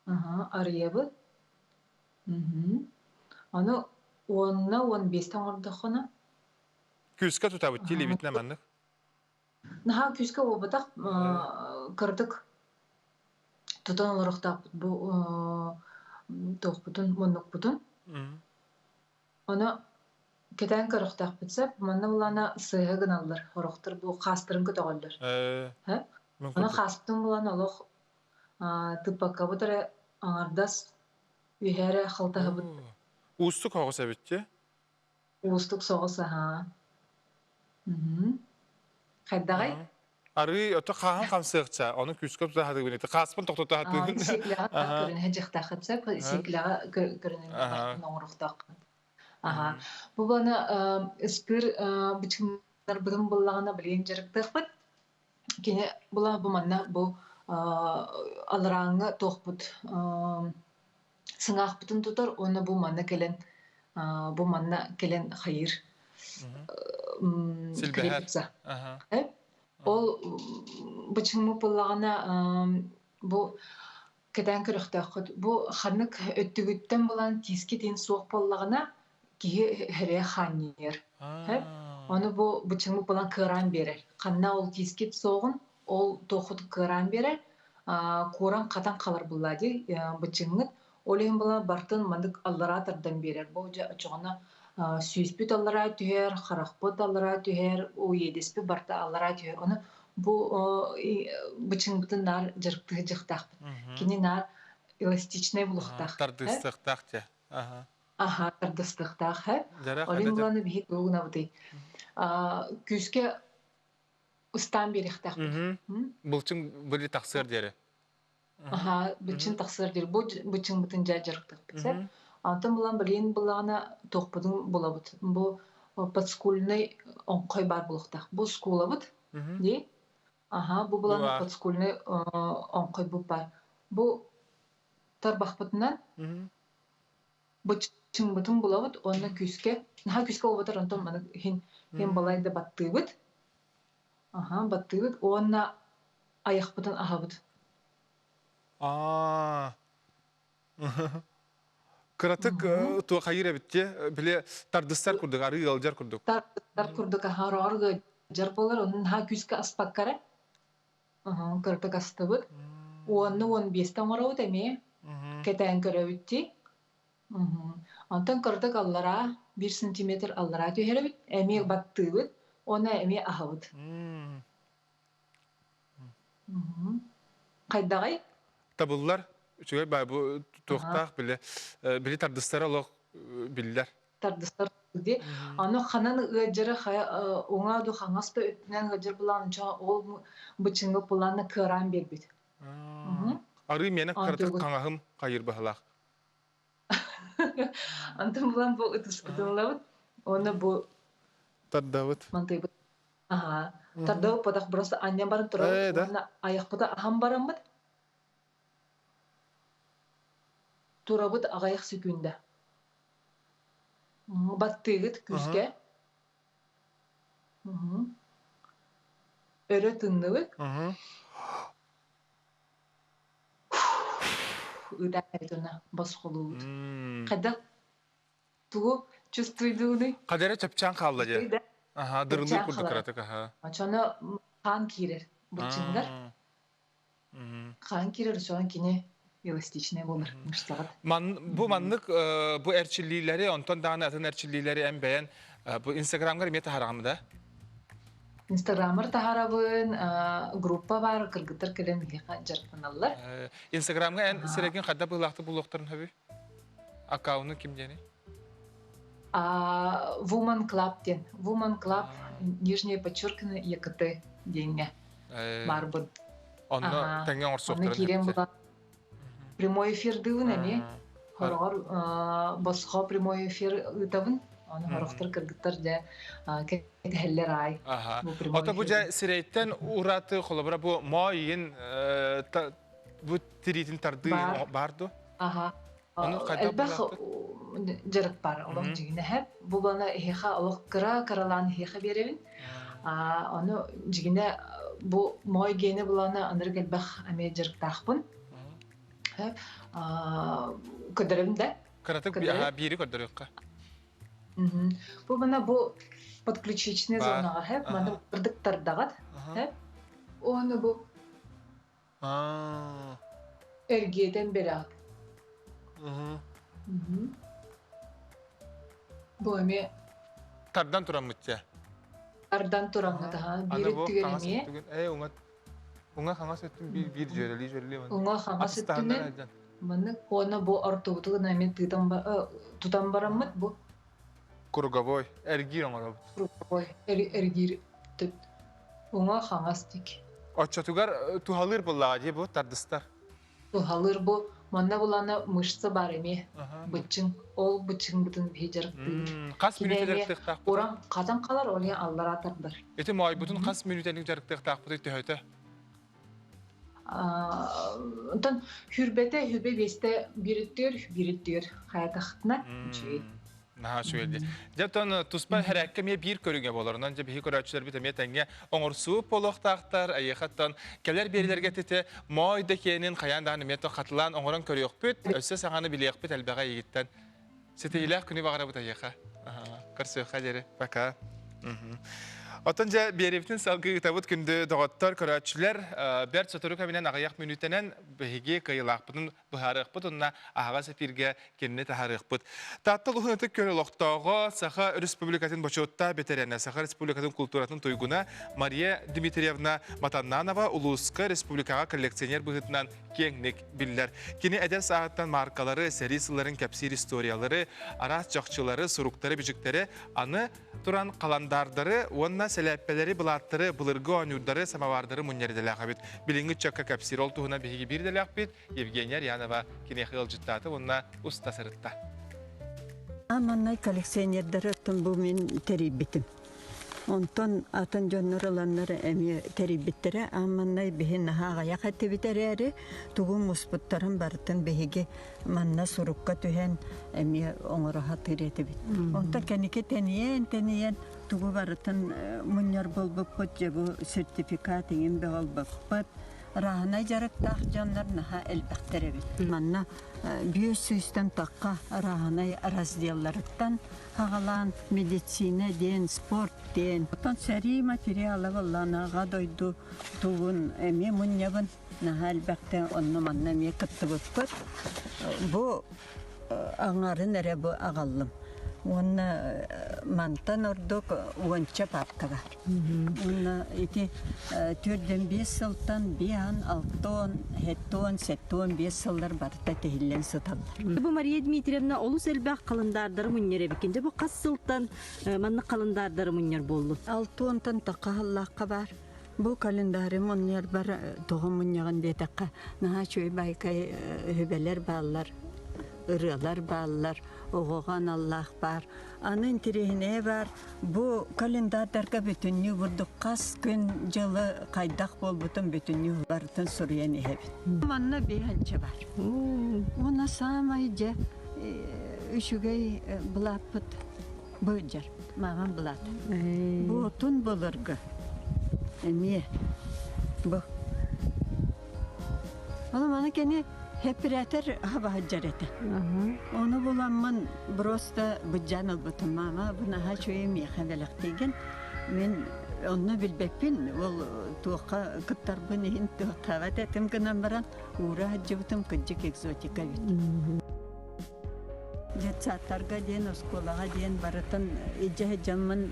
Аһа, арыйабыт. Ону уонна 15-те оҥордоххуна Күүскэ тутабыт тилибитинэ маннык. Наһаа күүскэ буолбатах, кырдык тутан олоруохтаахпыт бу туохпутун, муннукпутун. Ону кэтээн көрүөхтээхпит сөп. Манна булаана сыыһа гыналлар, сорохтор бу хаастарын көтөҕөллөр. Ону хааспытын булан олох тыппаккабыт эрэ аҥардас үөһэ эрэ халтаһабыт. Уустук оҕус эбит дии. Уустук соҕус аһаа. Хайдаҕай? Арыы ото хааһын хамсыахча, ону күүскэ тута сатыыбын. Ити хааспын тохтото сатыыбын. Сиэкилэҕэ көрүнэ дьахтааххыт сөп, сиэкилэҕэ көрүнэн оҥоруохтааххын. Аха. Бу баны ыспыыр бычымнарбытын буллаҕына билигин дьарыктыахпыт. Кини була бу манна бу аларааҥҥа туохпут сыҥаахпытын тутар уонна бу манна кэлэн бу манна кэлэн хайыыр крепится. Ол бычыммыт буоллаҕына бу кэтээн көрүөхтөөххүт. Бу ханнык өттүгүттэн булан тиискитин суох буоллаҕына киһи хэрэ хаанньыйар. Ону бу бычыммыт булан кыараан биэрэр. Ханна ол тиискит суоҕун ол туоххут кыараан биэрэр куоран хатан халар булла дии быччыҥҥыт. Ол иһин була бартын маннык аллараа тардан биэрэр. Бу дьэ оччоҕуна сүүспүт аллараа түһэр, харахпыт аллараа түһэр, уедеспит барта аллараа түһэр. Ону бу быччыҥбытын наар дьарыктыы дьахтаахпыт. Кини наар эластичнай булуохтаах. Тардыстыахтаах дьэ. Аха, тардыстыахтаах. Ол иһин буланы биһи тугунабытый. Күүскэ ыстаан биэриэхтээхпит. Былчыҥ били тахсыар диэри. Аха, быччын тахсыар диэри. Бу быччыҥбытын дьэ дьарыктыахпыт сөп. Онтон булан билигин буллаҕына туохпутун булабыт. Бу подскульнай оҥхой баар буолуохтаах. Бу школабыт дии. Аха, бу булан подскульнай оҥхой бу баар. Бу тарбахпытынан быччыҥмытын булабыт уонна күүскэ наһаа күүскэ буолбатар онтон маны иһин иһин балайда баттыыбыт аха баттыыбыт уонна айахпытын аһабыт Аа кыратык туохайыр эбит дии били тардыстар курдук арыы ыалдьар курдук тардыстар курдук аһа ороҕор ыалдьар буолар онон наһаа күүскэ аспакка эрэ кыратык астыбыт уонна 15-те оҥоробут эмиэ кэтээн көрөбүт дии Онтон кыратык аллараа, биир сантиметр аллараа түһэрэбит, эмиэ баттыыбыт уонна эмиэ аһабыт. Хайдаҕый? Табыллар. Үчүгэй баа бу туохтаах били били тардыстара олох биллэр. Тардыстар ди. Аны ханан ыаджары уңа ду хаңас да өттүнэн ыаджар булан ол бычыңы пуланна кыараан бербит. Арыы миэнэ кыратык хаҥаһым хайыр баһылаах. Антон булан бу ытыспытын Оны бу Тардабыт. Мантыйбыт. Аха. Тардабыт потах просто анньан баран турабыт. Уонна аяхпыта ахан бараммыт. Турабыт аҕыйах секунда. Баттыыгыт күүскэ. Өрө тынныбыт. Ыытаайтына босхолуубут. Хайдах тугу чувствуйдууный? Кадера чапчаан хаалла дьэ. Аха, дырылыы курдук кыратык аха. Очоно хаан киирэр быччыҥгар. Хаан киирэр очоон кини эластичный болар мышцаҕыт. Ман, бу маннык бу эрчиллиилэри, онтон даҕаны атын эрчиллиилэри эн бэйэн бу Инстаграмгар эмиэ таһараҕын да? Инстаграммар таһарабын, группа баар, кыргыттар кэлэн биһиэхэ дьарыктаналлар. Инстаграмҥа эн сирэйгин хайдах быһыылаахтык булуохтарын сөбүй? Аккаунтун ким диэний? Woman Club диэн. Woman Club, нижнее подчеркивание ЕКТ диэҥҥэ баарбын. Онно тэҥҥэ оҥорсуохтарын Онно киирэн була прямой эфирдыыбын эмиэ. Хороҕор босхо прямой эфир ыытабын. Аны хорохтор кыргыттар дьэ кэтэһэллэр аай. Ото бу дьэ сирэйтэн ураты холобура бу моойун бу тириитин тардыы баар дуо? Аха. Элбэх дьарык бар олох дьигинэһэ. Бу бана иһиэхэ олох кыра кыралаан иһиэхэ биэрэбин. Ону дьигинэ бу моой гиэнэ булана анырык элбэх эмиэ дьарыктаахпын. Көрдөрөбүн да. Кыратык биири көрдөрүөххэ. Бу мана бу подключичный зонаҕа хэп маны кырдыктардаҕат хэп Оны бу Эргиэтэн бераат. Бу эмиэ Тардан тураммытча. Тардан тураммыт аха. Биир өттүгэр эмиэ. Ээ уҥа уҥа хаҥас өттүн биир биир дьүөрэлии дьүөрэлии. Уҥа хаҥас өттүнэн маннык уонна бу ортобутун эмиэ тыытан тутан бараммыт бу. Круговой эргиир оҥоробут. Круговой эргиир уҥа хаҥас дик. Оччотугар туһалыыр буоллаҕа дии бу тардыстар. Туһалыыр бу манна булана мышца бар эмиэ быччыҥ ол быччыҥбытын биһи дьарыктыыбыт. Хас мүнүүтэ дьарыктыахтаахпыт? Уран хатан халар ол иһин аллараа тардар. Ити моойбутун хас мүнүүтэник дьарыктыахтаахпытый төһөтө? Онтон хүрбэтэ хүрбэ биэстэ бириттүөр бириттүөр хайатахтына үчүгэй. Наһаа үчүгэй дии. Дьэ, оттон туспа хэрээккэ эмиэ биир көрүҥэ буолар. Онон дьэ биһи көрөөччүлэрбит эмиэ тэҥҥэ оҥорсуу буолуохтаахтар. Эйиэхэттэн кэлэр биэриилэргэ тите моой да киэнин хайаан даҕаны эмиэ хатылаан оҥорон көрүөхпүт, өссө саҥаны билиэхпит элбэҕэ эйигиттэн. Ситиһиилээх күнү баҕарабыт эйиэхэ. Көрсүөххэ диэри. Пока. Оттон дьэ биэриибитин салгыы ыытабыт күндү доҕоттор, көрөөччүлэр. Бэрт сотору кэминэн аҕыйах мүнүүтэнэн биһиги кыайыылаахпытын быһаарыахпыт уонна аһаҕас эфиргэ кинини таһаарыахпыт. Таатта улууһун ытык күөл олохтооҕо, Саха Республикатын бочуоттаах бэтэрээнэ, Саха Республикатын култууратын туйгуна Мария Дмитриевна Матаннанова улууска республикаҕа коллекционер быһыытынан киэҥник биллэр. Кини эдэр сааһыттан маркалары, сэрии сылларын кэпсиир историялары, араас чахчылары, суруктары-бичиктэри аны туран халандаардары уонна сэлээппэлэри, былааттары, былыргы оонньуурдары, самовардары мунньар идэлээх эбит. Билиҥҥи ыччакка кэпсиир ол туһунан биһиги биир идэлээхпит Евгения Рьянова киниэхэ ыалдьыттаата уонна уста сырытта. Маннай коллекционердары оттон бу мин тэрийбитим. Онтон атын дьоннор ыланнар эмиэ тэрийбиттэрэ. Маннай биһи наһаа аҕыйах этибит эрээри, тугу муспуттарын барытын биһиги манна сурукка түһэн эмиэ оҥоро сатыыр этибит. Онтон кэнники тэнийэн-тэнийэн тугу барытын мунньар буолбуппут, дьэ бу сертификат иҥин бөҕөлбөппүт. Рааһынай дьарыктаах дьоннор наһаа элбэхтэр эбит. Манна бүөс сүүстэн тахха рааһынай разделларыттан аҕалаан медицина диэн, спорт диэн. Оттон сэрии материала буоллаҕына аҕа дойду тугун эмиэ мунньабын. Наһаа элбэхтэ онно-манна эмиэ кыттыбыппыт. Бу аҥарын эрэ бу аҕаллым. Уонна мантан ордук уонча папка бар. Уонна ити 45 сылтан биэһэн, алтон, хэттон, сеттон биэс сыллар барыта тиһиллэн сыталлар. Бу Мария Дмитриевна олус элбэх халандаардары мунньар эбиккин. Дьэ бу хас сылтан маннык халандаардары мунньар буоллун? Алтуонтан тахха сыллаахха баар. Бу календарь мунньарбар тоҕо мунньаҕын диэтэххэ, наһаа үчүгэй байкай үһүбэлэр бааллар, ырыалар бааллар, оҕоҕо аналлаах баар. Аны интириэһинэйэ баар, бу календардарга бүтүннүү бурдук хас күн дьылы хайдах буолбутун бүтүннүү барытын суруйан иһэбит. Манна биэһэнчэ бар. Уонна саамай дьэ үчүгэй былааппыт быдьар, маҕан былаат. Буотун былыргы эмиэ бу. Ону маны кини хэппирээтэр хабаһыдьар этэ. Ону буламмын просто быдьаан ылбытым. Мама бу наһаа үчүгэй миэхэ бэлэхтиигин. Мин онно билбэппин, ол туохха кыттарбын иһин туохтаабат этим гынан баран уура сылдьыбытым кырдьык экзотика эбит. Детсадтарга диэн, оскуолаҕа диэн барытын илдьэ сылдьаммын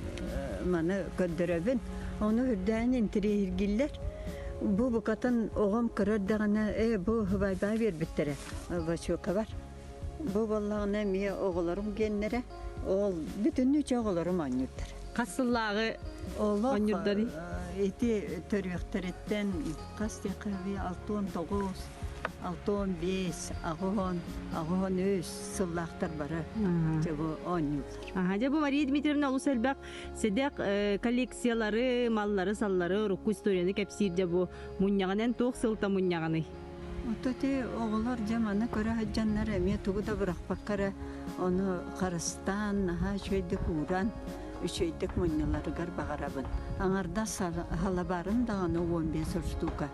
маны көрдөрөбүн. Ону үрдээн интириэһиргииллэр. Бу букатын оҕом кыра эрдэҕинэ, ээ бу һыбайбаа биэрбиттэрэ Васюка бар. Бу буоллаҕына эмиэ оҕолорум гиэннэрэ, ол бүтүннүү чэ оҕолорум оонньуурдар. Хас сыллааҕы оонньуурдарый? Ити төрүөхтэриттэн хас диэххэ 69, 65, 80, 83 сыллаахтар бары дьэ бу оонньууллар. Аха, дьэ бу Мария Дмитриевна олус элбэх сэдэх коллекциялары, маллары-саллары, урукку историяны кэпсиир дьэ бу мунньаҕынан туох сылта мунньаҕыный? Ото ти оҕолор дьэ маны көрө сылдьаннар эмиэ тугу да бырахпакка эрэ ону харыстаан, наһаа үчүгэйдик ууран, үчүгэйдик мунньаларыгар баҕарабын. Аҥардас халабарын даҕаны 15 штука.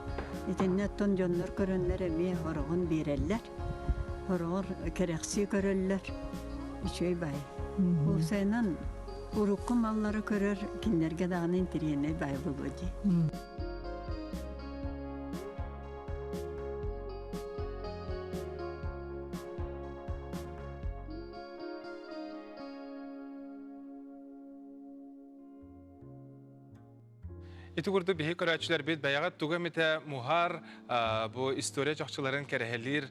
Итиннэ оттон дьоннор көрөннөр эмиэ хороҕун биэрэллэр. Хороҕор кэрэхсии көрөллөр. Үчүгэй баай. Уопсайынан урукку маллары көрөр кинилэргэ даҕаны интэриэһинэй баай буолуо дии. Ити курдук биһи көрөөччүлэрбит бэйэҕэ тугу эмитэ муһар бу история чахчыларын кэрэһэлиир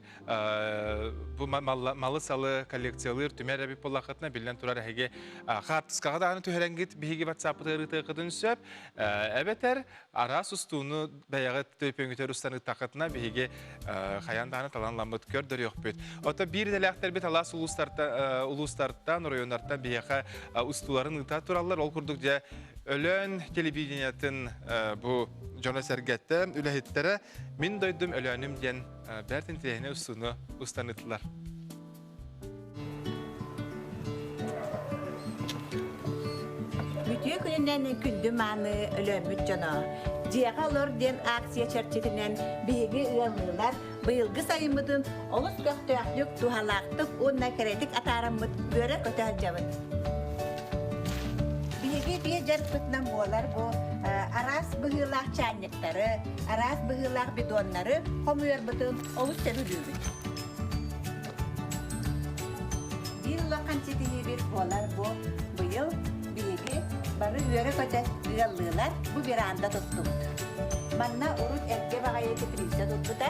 бу малы-салы коллекциялыыр түмэр эбит буоллаххытына биллэн турар эһиги хаартыскаҕа даҕаны түһэрэҥҥит биһиги ватсаппытыгар ыытыаххытын сөп эбэтэр араас устууну бэйэҕит төлөпүөҥҥүтүгэр устан ыыттаххытына биһиги хайаан даҕаны талан ламмыт көрдөрүөхпүт. Ото биир идэлээхтэрбит алаас улуустартан, улуустартан, оройуоннартан биһиэхэ устууларын ыыта тураллар. Ол курдук дьэ Өлөөн телевидениетын бу дьоно-сэргэтэ, үлэһиттэрэ «Мин дойдум Өлөөнүм» диэн бэрт интэриэһинэй устууну устан ыыттылар. Үтүө күнүнэн күндү мааны өлөөммүт дьоно. Дьиэҕэ олор диэн акция чэрчитинэн биһиги ыаллыылар быйылгы сайыммытын олус көхтөөхтүк, туһалаахтык уонна кэрэтик атаараммыт үөрэ-көтө сылдьабыт. Биһиги биир дьарыкпытынан буолар бу араас быһыылаах чаанньыктары, араас быһыылаах бидоннары хомуйарбытын олус сөбүлүүбүт. Биир улахан ситиһиибит буолар бу быйыл биһиги бары үөрэ-көтө ыаллыылар бу веранда туттубут. Манна урут эргэ баҕайы теплица турбута.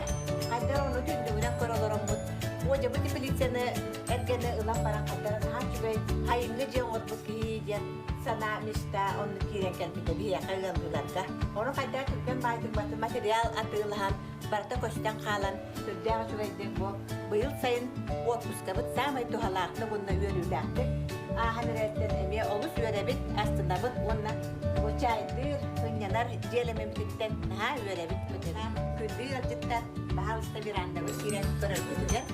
Хайдар ону түннүгүнэн көрө олороммут. Уодьабы теплицаны эргэни ылан баран хайдара наһаа үчүгэй хайыҥҥы дьиэ оҥорбут киһи диэн санаа мечта оннук киирэн кэлбитэ биһиэхэ ыаллыыларга. Ону хайдах түргэн баайдык материал атыылаһан барыта көстөн хаалан сүрдээх үчүгэйдик бу быйыл сайын отпускабыт саамай туһалаахтык уонна үөрүүлээхтик ааһан эрэртэн эмиэ олус үөрэбит, астынабыт уонна бу чаайдыыр, сынньанар дьиэлэммититтэн наһаа үөрэбит көтөбүт. Күндү ыалдьыттар, баһаалыста верандабыт киирэн көрөргүтүгэр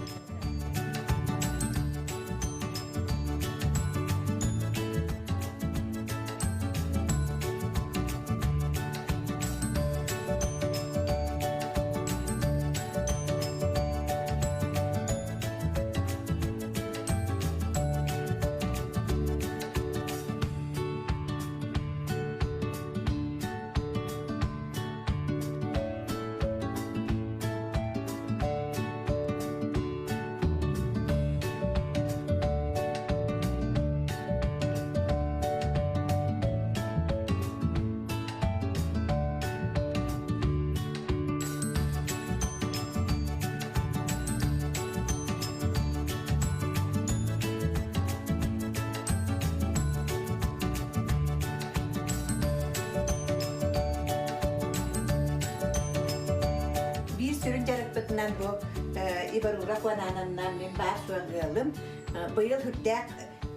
Онньагынан бу Ибарура Куанаананна мин баар суох ыалым. Быйыл хүрдээх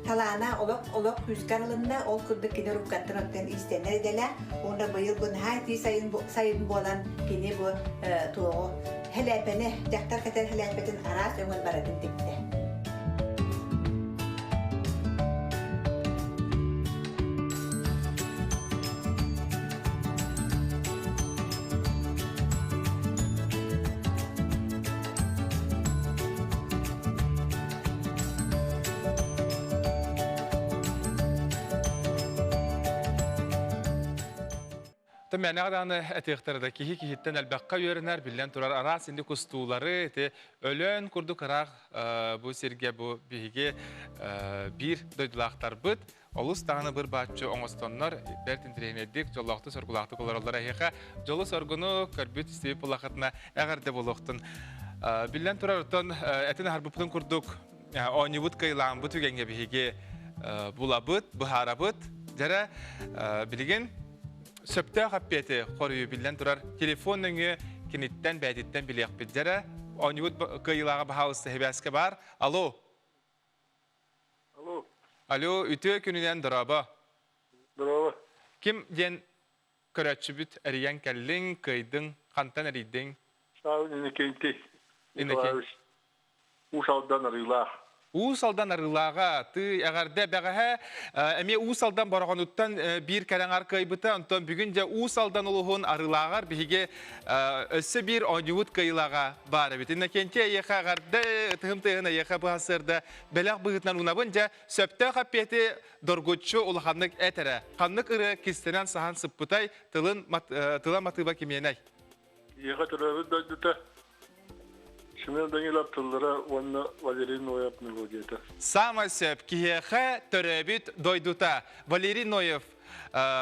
талаана олох олох күүскэ арылынна. Ол курдук кини руккаттан оттон иистэнэр идэлээх. Уонна быйыл бу наһаа итии сайын, сайын буолан кини бу туоҕу хэлээпэни, дьахтар кэтэр хэлээпэтин араас өҥөн барытын тиктэ. Мээнэҕэ даҕаны этиэхтэрэ да киһи киһиттэн элбэххэ үөрэнэр, биллэн турар араас инник устуулары ити Өлөөн курдук ыраах бу сиргэ бу биһиги биир дойдулаахтарбыт олус даҕаны быр-бааччы оҥостоннор бэрт интэриэһинэйдик, дьоллоохтук-соргулаахтык олороллор эһиэхэ дьолу-соргуну көрбүт истибит буллахытына эҕэрдэ буолуохтун. Биллэн турар, оттон этин аһарбыппытын курдук оонньуубут кыайылааммыт түгэҥҥэ биһиги булабыт, быһаарабыт. Дьэрэ билигин сөптөөх эппиэти хоруйу биллэн турар телефон нөҥүө киниттэн бэйэтиттэн билиэхпит. Дьэрэ оонньуубут кыайыылааҕа баһаалыста сибээскэ баар. Алло. Алло. Алло, үтүө күнүнэн дорообо. Дорообо. Ким диэн көрөөччүбүт эрийэн кэллиҥ, кыайдыҥ, хантан эрийдиҥ? Саавын Иннокентий Николаевич. Уус Алдан Арыылаах. Уус Алдан Арыылааҕа, тыы эҕэрдэ бэҕэһээ эмиэ Уус Алдан Бороҕонуттан биир кэрэҥ кыайбыта. Онтон бүгүн дьэ Уус Алдан улууһун Арыылааҕар биһиги өссө биир оонньуубут кыайыылааҕа баар эбит. Иннокентий эйиэхэ эҕэрдэ, ытыһым тыаһын эйиэхэ быһасыарда бэлэх быһыытынан уунабын. Дьэ, сөптөөх эппиэти доргуччу улаханнык эт эрэ. Ханнык ырыа кистэнэн саһан сыппытай, тылын тыла матыыба кимиэнэй? Ийэхэ төрөөбүт дойдута Семен Данилов тыллара уонна Валерий Ноев мелодията. Саамай сөп киһиэхэ төрөөбүт дойдута Валерий Ноев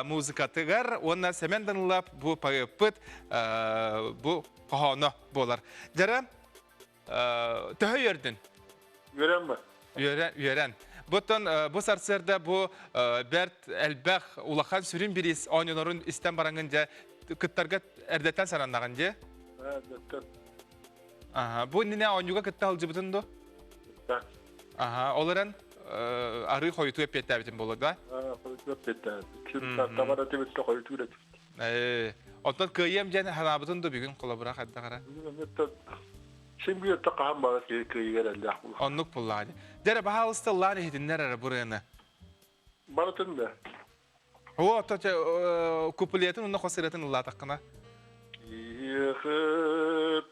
музыкатыгар уонна Сэмэн Данилов бу поэппыт бу хоһооно буолар. Дьара төһө үөрдүн? Үөрэн ба? Үөрэн, үөрэн. Буттан бу сарсыарда бу бэрт элбэх улахан сүрүн бириис оонньууларын истэн бараҥын дьэ кыттарга эрдэттэн сананнаҕын дьэ? Эрдэттэн. Аха, бу иннинэ оонньууга кытта сылдьыбытын дуо? Да. Аха, ол эрэн арыы хойутуу эппиэттээбитин буолуо да? Хойутуу эппиэттээбит. Табар этибит да хойутуу этибит. Оттон кыайыам диэн санаабытын да бүгүн холобура хайдах эрэ? Син биир өттө хаһан баҕар киһи кыайыыга эрэллээх буолар. Оннук буллаҕа дии. Дьэ баһаалыста ыллаан иһитиннэр эрэ бу ырыаны. Барытын да. О, ото куплетын уонна хос ырыатын ыллаатаххына. Киһиэхэ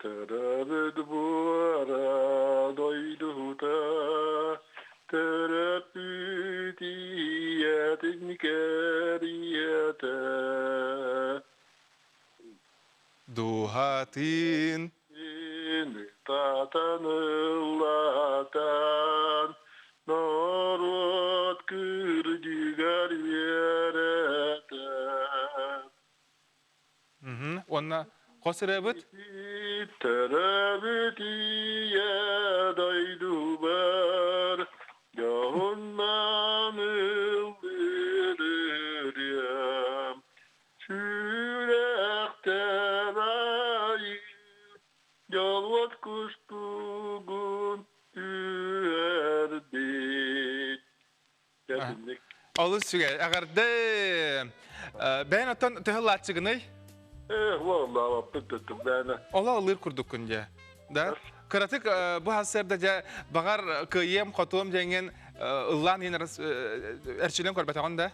төрөөбүт буора дойдута төрөппүт ийэтин кэриэтэ Дууһатын Татан ыллатан норуот күрдьүгэр үөрэтэн Уонна хос ырыабыт? Төрөөбүт ийэ дойдубар дьоһуннан ыллыыр ырыам Сүрэхтэр айыы дьолуот кустугун түһэрбит. Кэтинник. Олус үчүгэй. Эҕэрдэ. Бэйэн оттон төһө ылааччыгыный? Э, уоллаабаппыт төттүк бэйэне. Ола ылыыр курдуккун дьэ. Да? Кыратык бу сарсыарда дьэ баҕар кыайыам, хотуом диэҥҥин ыллаан иһин эрчилэн көрбөтөҕүн да?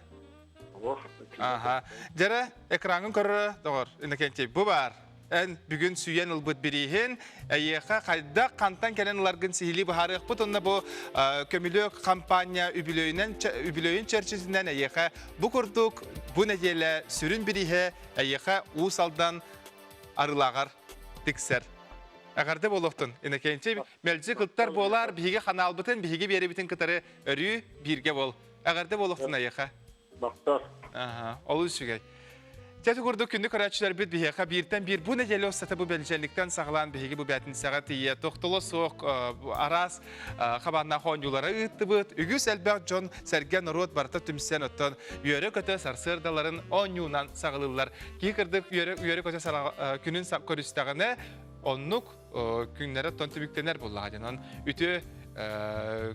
Аха. Дьэрэ, экраҥҥын көрөрө, доҕор, Иннокентий, бу баар. Эн бүгүн сүүйэн ылбыт бирииһин, эйиэхэ хайдах, хантан кэлэн ыларгын сиһилии быһаарыахпыт уонна бу көмүлүөк хампаанньа үбүлүөйүнэн үбүлүөйүн чэрчитинэн эйиэхэ бу курдук бу нэдиэлэ сүрүн бирииһэ эйиэхэ Уус Алдан Арылааҕар тиксэр. Эҕэрдэ буолуохтун, Иннокентий. Мэлдьи кыттар буолаар, биһиги ханаалбытын, биһиги биэрибитин кытары өрүү бииргэ бол. Эҕэрдэ буолуохтун эйиэхэ. Махтал. Аха, олус үчүгэй. Дьэ курдук күндү көрөөччүлэрбит биһиэхэ бииртэн биир бу нэдиэлэ устата бу бэлдьэликтэн саҕалаан биһиги бу бээтинсэҕэ тиийэ тохтоло суох араас хабааннаах оонньуулары ыыттыбыт. Үгүс элбэх дьон сэргэ норуот барыта түмсэн оттон үөрэ-көтө сарсыардаларын оонньуунан саҕалыыллар. Киһи кырдык үөрэ-көтө күнүн көрүстэҕинэ. Оннук күннэрэ оттон түмүктэнэр буоллаҕа диэн. Онон үтүө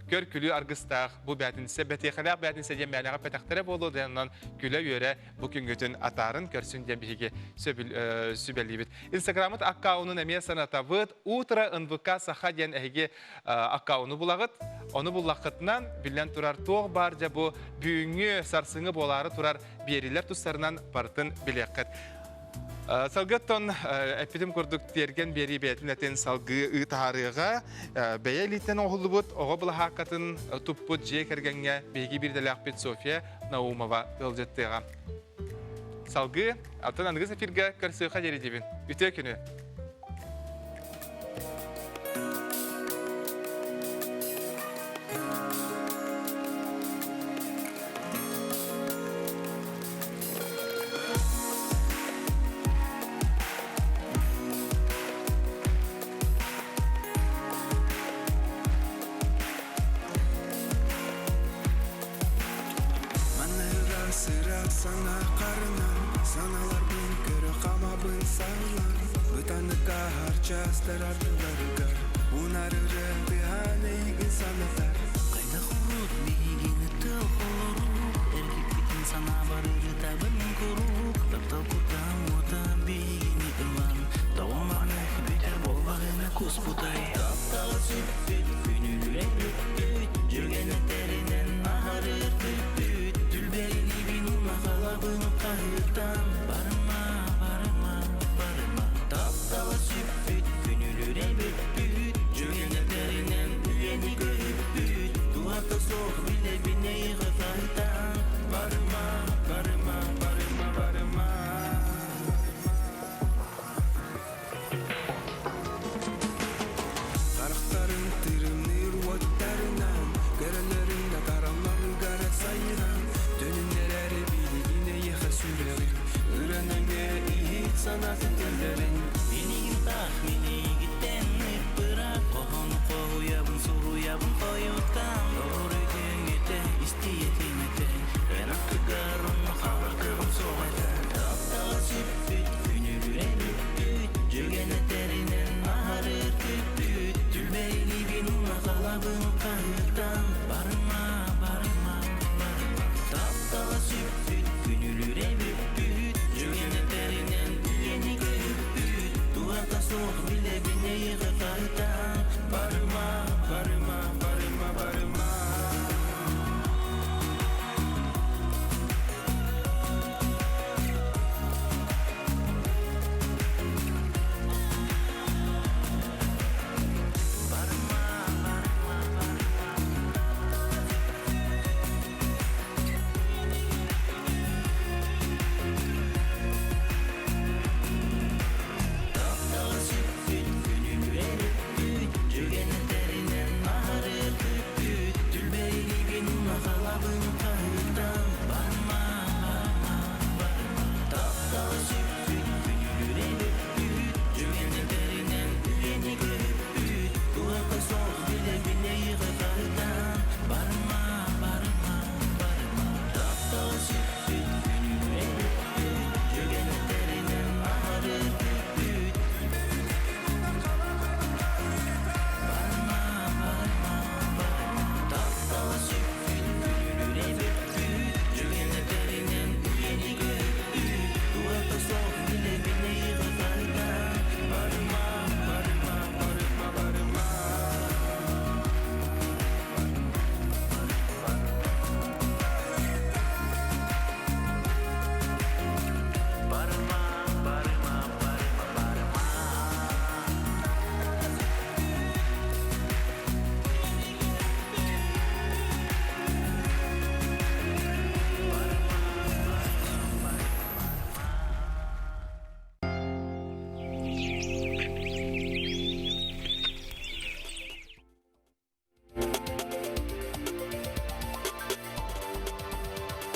көр күлүү аргыстаах бу бээтинсэ бэтиэхэлээх бээтинсэ диэн мээнэҕэ пэтэхтэрэ буолуо диэн онон күлэ-үөрэ бу күҥҥүтүн атаарын көрсүн диэн биһиги сүбэлиибит. Инстаграммыт аккаунун эмиэ санатабыт. Утро НВК Саха диэн эһиги аккауну булаҕыт. Ону буллаххытынан биллэн турар туох баар дьэ бу бүгүҥҥү сарсыҥҥы буолаары турар биэриилэр тустарынан барытын билиэххит. Салгыттан эппитим курдук тиэргэн биэрии бэйэтин этин салгыы ыытаарыаҕа бэйэ илиитинэн оҥоһуллубут оҕо былаһааккатын туппут дьиэ кэргэҥҥэ биһиги биирдэлээхпит Софья Наумова ыалдьыттыаҕа. Салгыы атын аныгыс эфиргэ көрсүөххэ диэри диибин. Үтүө күнү! Манныга сыра сана қарынан Саналарбын көрө хамабын саҕылан Бытаныкка харчастар ардыларыгар Унарыры тыһаан эйигин санатар Хайдах урут биһигини тыл холорук Эргиппитин санаабар ырытабын куруук Таптал кутаам уота биһигини ылан Тоҕо маннык бүтэр буоллаҕына куспутай Таптала сүппүт күнүүлүрэ бүппүт Дьүгэнэ тэринэн аһарыр бүппүт Түлбэрилиибин умахалабын хаһыытан Барыма, барыма, барыма Таптала сүппүт күнүүлүрэ бүппүт Дьүгэнэ тэринэн үйэни көһүппүт Туһата суох билэбин эйиэхэ хаһытан Барыма, барыма, барыма, барыма Харахтарын тырымныыр уоттарынан Көрөлөрүн атаралларыгар сайынан Төнүннэрээри билигин эйиэхэ сүрэҕим Ыран өҥө иһит санаатын кэллэрин.